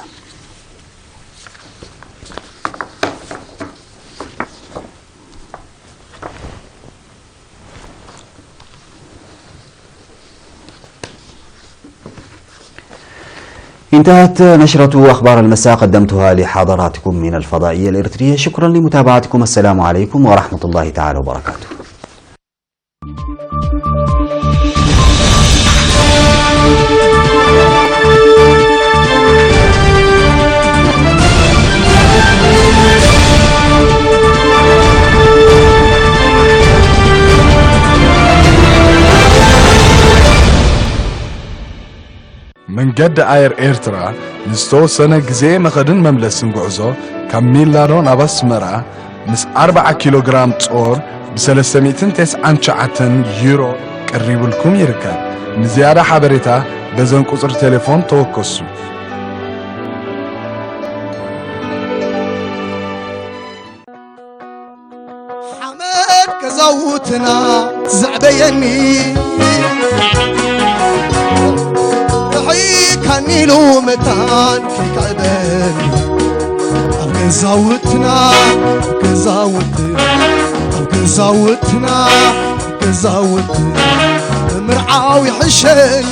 انتهت نشرة أخبار المساء، قدمتها لحضراتكم من الفضائية الإريترية. شكرا لمتابعتكم. السلام عليكم ورحمة الله تعالى وبركاته. መንገዲ ኣየር ኤርትራ ንዝተወሰነ ግዜ መኸድን መምለስን ጉዕዞ ካብ ሚላኖ ናብ ኣስመራ ምስ ኣርብዓ ኪሎ ግራም ጾር ብ ሰለስተ ሚእትን ተስዓን ትሽዓተን ዩሮ ቀሪቡልኩም ይርከብ። ንዝያዳ ሓበሬታ በዘን ቁጽሪ ቴሌፎን ተወከሱ። ሓመድ ገዛውትና ዘዕበየኒ፣ ርሒካኒ ኢሉ መታን ከይከዕበኒ። ኣብ ገዛውትና፣ ኣብ ገዛውትና፣ ኣብ ገዛውትና፣ ኣብ ገዛውትና ምርዓው ይሕሸኒ።